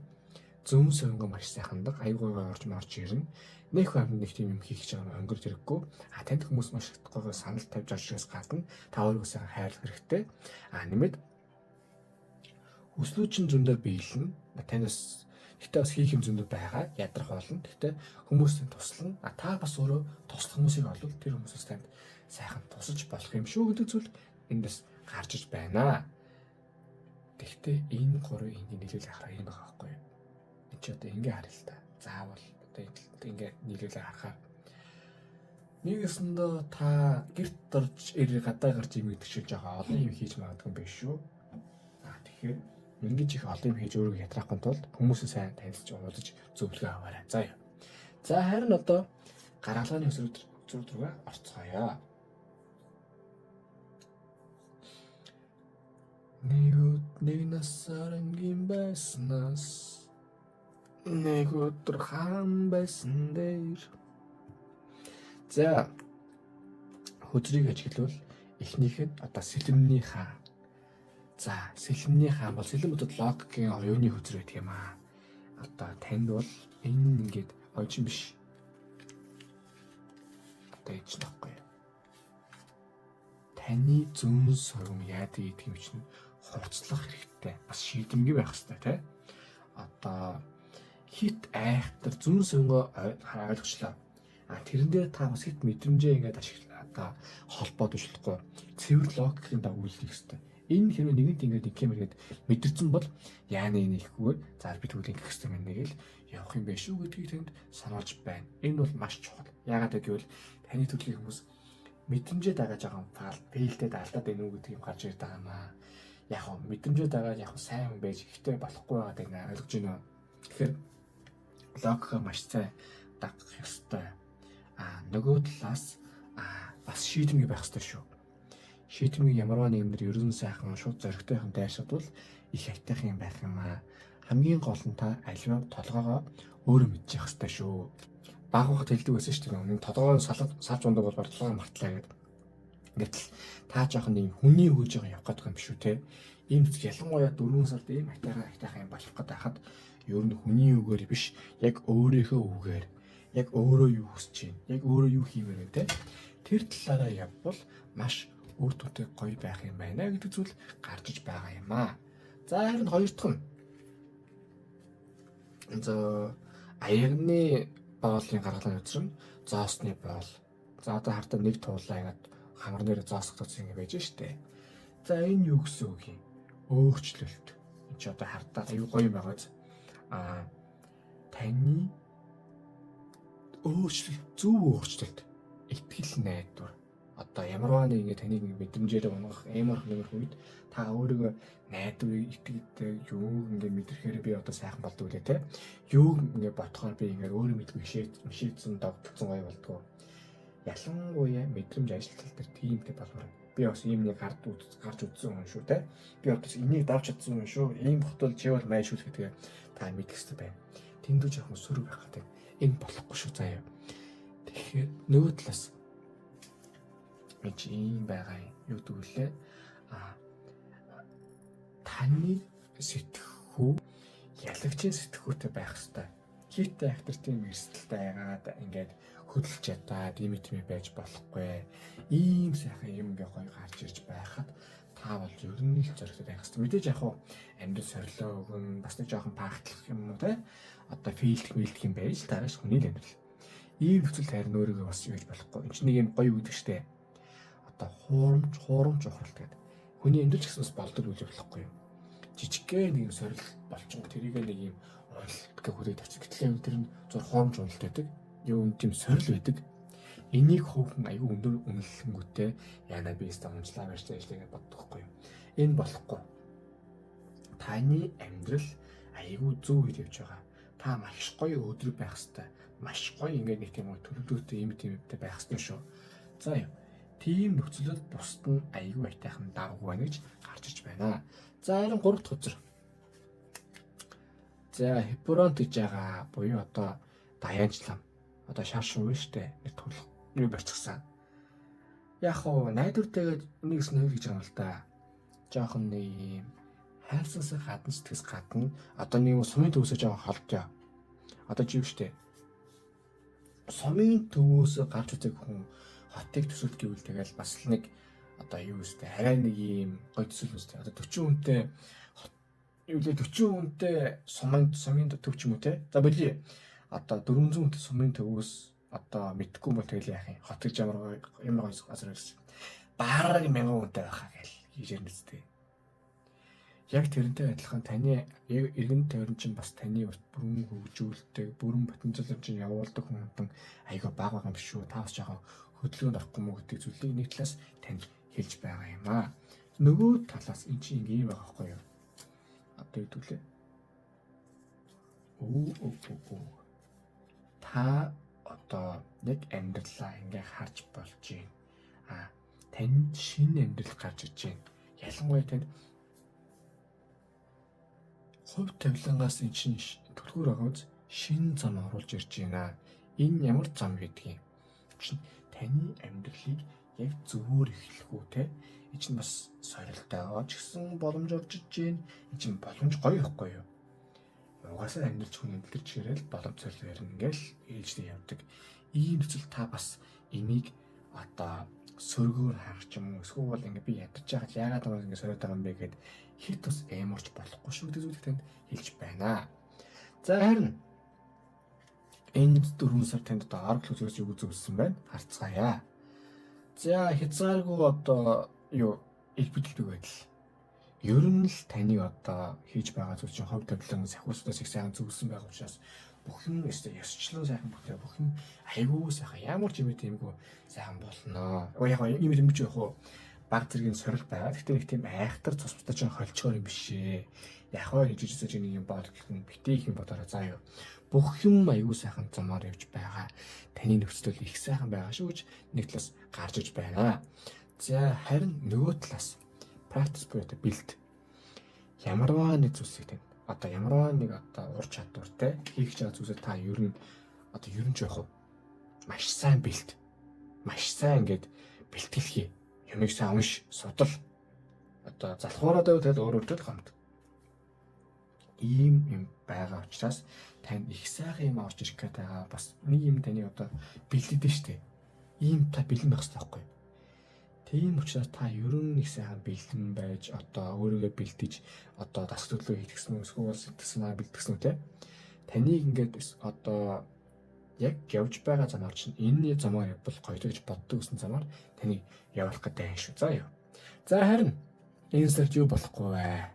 зүүн совинго маш сайхандаг аюугай орж марж ирнэ. Нэг хамт нэг тийм юм хийх гэж байгаа юм өнгөрч ирэхгүй. А танд хүмүүс маш их гой санал тавьж орж ирэхээс гадна та өөрийгөө сайхан хайрлах хэрэгтэй. А нэмээд хүслүүд чинь зөндөө биелнэ. Танаас гэтээ бас хийх юм зөндөө байгаа. Ядрах болно. Гэтээ хүмүүс танд туслана. А та бас өөрөө туслах хүмүүсийг олвол тэр хүмүүсээс танд сайхан тусалж болох юм шүү гэдэг зүйл эндээс гарч иж байна. Тэгтээ энэ гурвыг ингэ нийлүүлэх хараа юм байгаа байхгүй юу? Энд чи одоо ингэ харъя л та. Заавал одоо ингэ нийлүүлээ харахаар нэгэсэндээ та гэрт орж ирээ гадаа гарч юм гэдэг шиг жоохон олон юм хийж магадгүй юм биш шүү. Аа тэгэхээр ингэж их олон юм хийж өөрийгөө ятрахгүй тулд хүмүүсээ сайн танилцж уулзаж зөвлөгөө аваарай. За яа. За харин одоо гаргалгааны өсрөд рүүгээ орцгоё. Нэг насаар ангийн байснаас нэг өдөр хаан байсан дээр. За хөзрийг ажиглавал эхнийх нь одоо сэлэмний хаан. За сэлэмний хаан бол сэлэм бодод логикийн оюуны хөзөр гэдэг юм аа. Одоо танд бол энэ ингээд оюун биш. Одоо энэ ч нөхгүй. Таны зүүн совин яадаг гэдэг юм чинь хурцлах хэрэгтэй. Бас шийдэмгий байх хэрэгтэй тий. Одоо хит айхтар зүүн совингоо ойлгочлоо. А тэрэн дээр та бас хит мэдрэмжээ ингээд ашиглаа. Одоо холбоод өшлөхгүй. Цэвэр логикийн дагуу үйлдэх хэрэгтэй. Энэ хэрвээ нэгэнт ингээд ингэх юм гээд мэдэрсэн бол яана энэ ихэхгүйгээр за би тэгвэл ингэх хэрэгтэй байна гэл явах юм байна шүү гэдгийг танд сануулж байна. Энэ бол маш чухал. Яагаад гэвэл таны төрлийн хүмүүс мэдрэмжээ дагаж байгаа файл фейлтэй алдаад байна уу гэдэг юм гарч ирдэг байгаа юм аа. Яг хөө мэдрэмжээ дагаад яг сайн хүн байж ихтэй болохгүй байгаа даа ойлгож байна уу? Тэгэхээр логикоо маш сайн дагах ёстой. А нөгөө талаас бас шийдэмгий байх ёстой шүү. Шийдэмгий ямарваа нэгэн дэр ерөн сайхан шууд зоригтойхон дайршаад их айтайхан юм байх юм аа. Хамгийн гол нь та аливаа толгоогоо өөрөө мэдчих ёстой шүү. Баг багт хэлдэг байсан шүү дээ. Нэг толгоо салж ундаг бол толгоо мартлаа гэдэг. Гэтэл та жоохон нэг хүний хөөж байгаа явах гэдэг юм шүү те. Ийм зүг ялангуяа 4 сард ийм айтайхан айтайхан юм болох гэдэг хахад ер нь хүний үгээр биш, яг өөрийнхөө үгээр, яг өөрөө юу хүсэж байна, яг өөрөө юу хиймээр байна те. Тэр талаараа явбал маш үр дүнтэй гоё байх юм байна гэдэг зүйл гарч иж байгаа юм аа. За харин хоёр дахь нь за аягны боолын гаргалгааны өдөр нь зоосны боол. За одоо хартаа нэг туулаа ингээд хамар нэр зоосох тоц ингэ байж штэ. За энэ юу гэсэн үг юм? Өөрчлөлт. Энд чи одоо хартаа аюу гоё юм байгааз. А таны өөрчлөлт, зөв өөрчлөлт, итгэл найдвар. Одоо ямарваа нэг ингэ таныг мэдрэмжээрээ унгах эморх нэмэрх үед та өөрийгөө найдварыг итгэдэг, юуг ингэ мэдрэхээр би одоо сайхан болдог үлээ те. Юуг ингэ ботхоор би ингэ өөрөө мэдгүй хишээдсэн догдолцсон гоё болдгоо. Ялангуяа мэдрэмж ажил тал дээр тиймтэй болмоор. Би бас ийм нэг гарч үзсэн хүн шүү те. Би одоо энийг давж чадсан хүн шүү. Ийм хотол чи бол майшүүл гэдгээ та мэдэх хэрэгтэй байна. Тэндүү жоохон сөрөг байх гэдэг. Энэ болохгүй шүү заяа. Тэгэхээр нөгөө талаас чи ийм байгаа юм. Юу гэдэг вүлээ? А таны сэтгхүү ялагчийн сэтгхүүтэй байх хэвээр. Хит актер тийм эрсдэлтэй яагаад ингээд хөдөлж чадаад ийм тийм байж болохгүй. Ийм сайхан юм ингээ гоё гарч ирж байхад та бол ер нь л зоригтой байх хэвээр. Мэдээж яг хуу амьдрал сорилоо өгөн бас нэг жоохон пахтлах юм уу те. Одоо фейлдэх мэлдэх юм байж л тааш хүний л амьдрал. Ийм нөхцөл харин өөрийгөө бас юу хийж болохгүй. Энд чинь нэг юм гоё үгдэг штэ. Одоо хуурамч ухралт гэдэг. Хүний амьдрал ч гэсэн бас болдог үйл явдлахгүй юм. Жижигхэн нэг юм сорил болчихгоо тэрийг нэг юм уналт гэх хүлээд авчих. Гэтэл тэр нь зур хуурамч уналт байдаг. Юу тийм сорил байдаг. Энийг хөвхөн аюу өндөр үнэлэнгүүтээ яана би өстө унжлаа барьж ажиллаа гэж боддог хгүй юм. Энэ болохгүй. Таны амьдрал аюу зөв үед явж байгаа. Та маш гоё өдрөг байх хэвээр. Маш гоё ингээд нэг тийм төлөвлөгөөтэй юм тиймтэй байх хэвээр шүү. За юм. Тийм нөхцөлөд бусд нь аюу айтайхан давгүй байна гэж гарч иж байна. За харин 3 дахь өдөр. За Хепронт гэж байгаа буюу одоо даяанчлам. Одоо шар шувуу штэ. Нэг төрөл юу барьчихсан. Яг хуу найдвартайгээд нэг снөв гэж байгаа юм л та. Жохон нэг юм хайрсанаас гадна сэтгэс гадна одоо нэг юм сумын төвөөсөө жоохон холдё. Одоо жив штэ. Сумын төвөөсөө гарч үзэх хүн хотыг төсөөлт гэвэл тэгэл бас л нэг одоо юу өстэй арай нэг юм гоё төсөөл өстэй. Одоо 40 хүнтэй юу лээ 40 хүнтэй сумын төв ч юм уу те. За болио. Одоо 400 хүнтэй сумын төвөөс одоо мэдхгүй бол тэгэл яах юм. Хот гэж ямар гоё газар байсан. Бараг 1000 хүнтэй байхаа гэл хийж ярина үстэй. Яг тэрнтэй адилхан таны эргэн тойрон чинь бас таны бүрэн хөгжүүлдэг, бүрэн потенциалаар чинь явуулдаг хүмүүстэн айгаа бага байгаа юм шүү. Та бас жоохон хөдөлгөөнд орохгүй мó гэдэг зүйлийг нэг талаас танд хэлж байгаа юм аа. Нөгөө талаас эн чинь ингэ юм байгаа байхгүй юу? Одоо юу гэвэл өө та одоо нэг амьдралаа ингээ харж болж байна. А танд шинэ амьдрал гарч иж байна. Ялангуяа танд хувь тавилангаас эн чинь түлхүүр байгаа үз шинэ зам оруулж ирж байна. Энэ ямар зам гэдгийг чинь таны амьдралыг яг зөвөр эхлэх үү те. Энэ чинь бас сорилтойгоо ч гэсэн боломж орж иж байна. Энэ чинь боломж гоё ихгүй юу? Угаасаа амьдралч хүн амьдрал чирэл боломж сорил ярина ингээл ээлжтэй явдаг. Ийм нөхцөл та бас энийг одоо сөргөөр харах ч юм уу эсвэл бол ингээ би ядарч байгаа яагаад намайг ингээ сориод байгаа юм бэ гэд хит бас эморч болохгүй шүү гэдэг зүйлийг танд хэлж байна. За харин энэ 4 сар танд одоо оргил үзээс юу үзүүлсэн байна? Харцгаая. За хязгааргүй одоо юу илбэдэлдэг байдал. Ер нь л таны одоо хийж байгаа зүйл чинь хувь тавилан сахиусдаас их сайхан зөвлөсөн байгаа учраас бүх юм ёсчлон сайхан бүтээ, бүх юм айгүй сайхан, ямар ч юм тиймгүй сайхан болно. Яг юм юм ч яг уу баг зэргийн сорил байгаа. Гэхдээ нэг тийм айхтар цус цустай чинь холчгоор юм биш ээ. Яг хоо хийж ирсэн нэг юм бодлох нь битээ их юм бодороо заа юу. Бүх юм айгүй сайхан замаар явж байгаа. Таны нөхцөл их сайхан байгаа шүү гэж нэг талаас гарч иж байна. За харин нөгөө талаас practice буюу бэлт. Ямарваа нэг зүйлсийг тань одоо ямарваа нэг одоо ур чадвартай хийх гэж байгаа зүйлсээ та ер нь одоо ер нь ч яах вэ? Маш сайн бэлт. Маш сайн ингээд бэлтгэл хий. Юмыг сайн унш, судал. Одоо залхуураад байвал тэгэл өөр өөртөө л гомд. Ийм юм байгаа учраас танд их сайхан юм орж ирэх гээд байгаа. Бас нэг юм таны одоо бэлдээд штэ. Ийм та бэлэн байх хэрэгтэй байхгүй юу? Тийм учраас та ер нь их сайхан бэлэн байж одоо өөрийгөө бэлдэж одоо дасгал төлөө хийгдсэн үү, эсвэл сэтгэл санаа бэлдсэн үү те. Таныг ингээд одоо яг явж байгаа замаар чинь энэ замаар явбал гоё гэж боддог гэсэн замаар таныг явуулах гэдэг юм шүү. За юу. За харин энэ сард юу болохгүй вэ?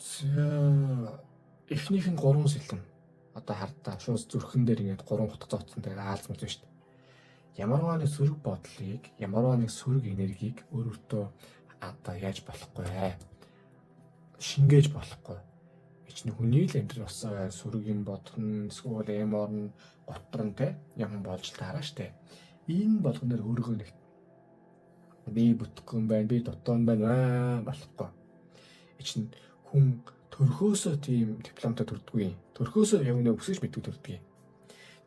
За эхнийх нь 3 сэлэм. Одоо хардаа шууд зүрхэн дээр ингээд 3 хутга зооцсон, тэгээд аалз мэт шүү дээ. Ямарваа нэг сөрөг бодлыг, ямарваа нэг сөрөг энергийг өөр өөртөө одоо яаж болохгүй ээ. Шингээж болохгүй. Эч нэг хүний л амьдрал болсон сөрөг юм бодох нь, эсвэл эм орно, готрон те юм болж л таараа штэ. Энэ болгон дээр өөрийгөө нэг би бүтэхгүй юм байна, би дутуу юм байна болохгүй. Эч нь хүн төрхөөсөө тийм дипломтой төрдгүй. Төрхөөсөө яг нэ өсөж мэддэг төрдгийг.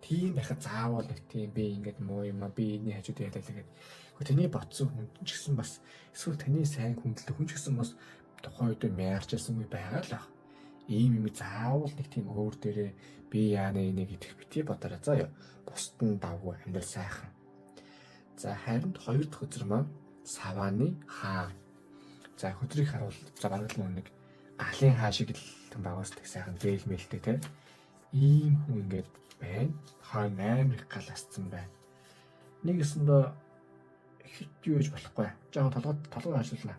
Тийм байхад заавал нэг тийм би ингээд муу юм а, би энэний хажууд ялаа гэдэг. Гэхдээ таны ботсон хүн ч гэсэн бас эсвэл таны сайн хүндлэх хүн ч гэсэн бас тухайн үед мяарчсан үе байгаа л баг. Ийм юм заавал нэг тийм өөр дээрээ би яана инэ гэдэг бити бодороо заа юу. Бусд нь давгүй амьдрал сайхан. За харин хоёр дахь хөзөр маань савааны хаан. За хөдрийг харуул за бараг л нэг алын хаа шиг л байгаас тэг сайхан зээл мэлтэй те. Ийм хүн ингээд байна. Хаан амар их гал асцсан байна. Нэг өсөндөө хит юу гэж болохгүй. Жохон толгой ажиллана.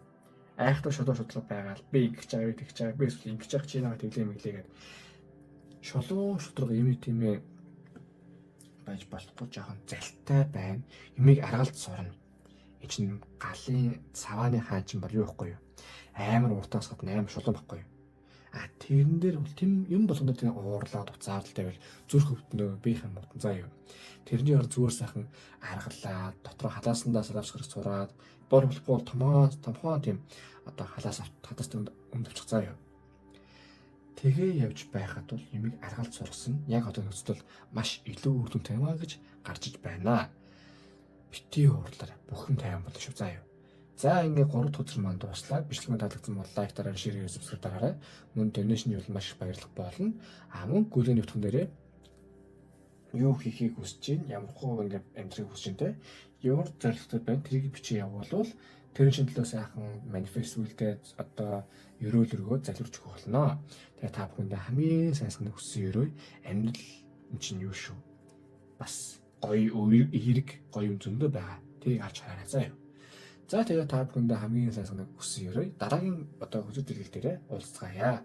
Айхтар шулуу шудлага байгаа л би ингэж байгаа, би тэгж байгаа, би эсвэл ингэж байгаа чи наваа тэглээ мэглээ гэд. Шулуу шудраг юм тиймээ байж болохгүй, жоохон залтай байна. Юмыг аргалд сурна. Энэ чинь галын савааны хаан чинь бол юу ихгүй юу? Амар уртаас гадна амар шулуун байхгүй юу? А тэрэн дээр бол тэм юм болгоно дээр уурлаад уцаардaltaй байвал зүрх өвднө, биеийн мутан заа юу. Тэрний ор зүгээр сайхан аргалаад дотроо халаасандаа салавч гарах сураад бор болохгүй бол томхон тийм одоо халаас хадаас өмд авчих заа юу. Тэгээ явж байхад бол юмыг аргалж сургасан. Яг одоо нөхцөл маш илүү үр дүнтэй юм а гэж гарч иж байна. Бити уурлаар бүх юм тайван болно шүү заа юу. За ингээ 3 дахь өдөр маань дууслаа. Бичлэг маань таалагдсан бол лайк дараарай, share, subscribe дараарай. Мөн donation хийвэл маш их баярлах болно. А мөн гүлээний утган дээрээ юу хийхийг хүсэж байна, ямар хуу ингээ амьдрахыг хүсэж байна те. Ямар зорилготой байна тэрийг бичиж явуулвал тэр чинь төлөө сайхан манифест үлдээ одоо ерөөл өргөө залбирч өгөх болно. Тэгээ та бүхэндээ хамгийн сайн санаг хүссэн ерөөе амьдрал чинь юу шүү. Бас гоё эерэг гоё юм зөндөө байгаа. Тэрийг харж хараарай заа юу. За тэгээ та бүхэндээ хамгийн сайн санаг хүссэн ерөөе. Дараагийн одоо хөзөр дэлгэл дээрээ уулзцаая.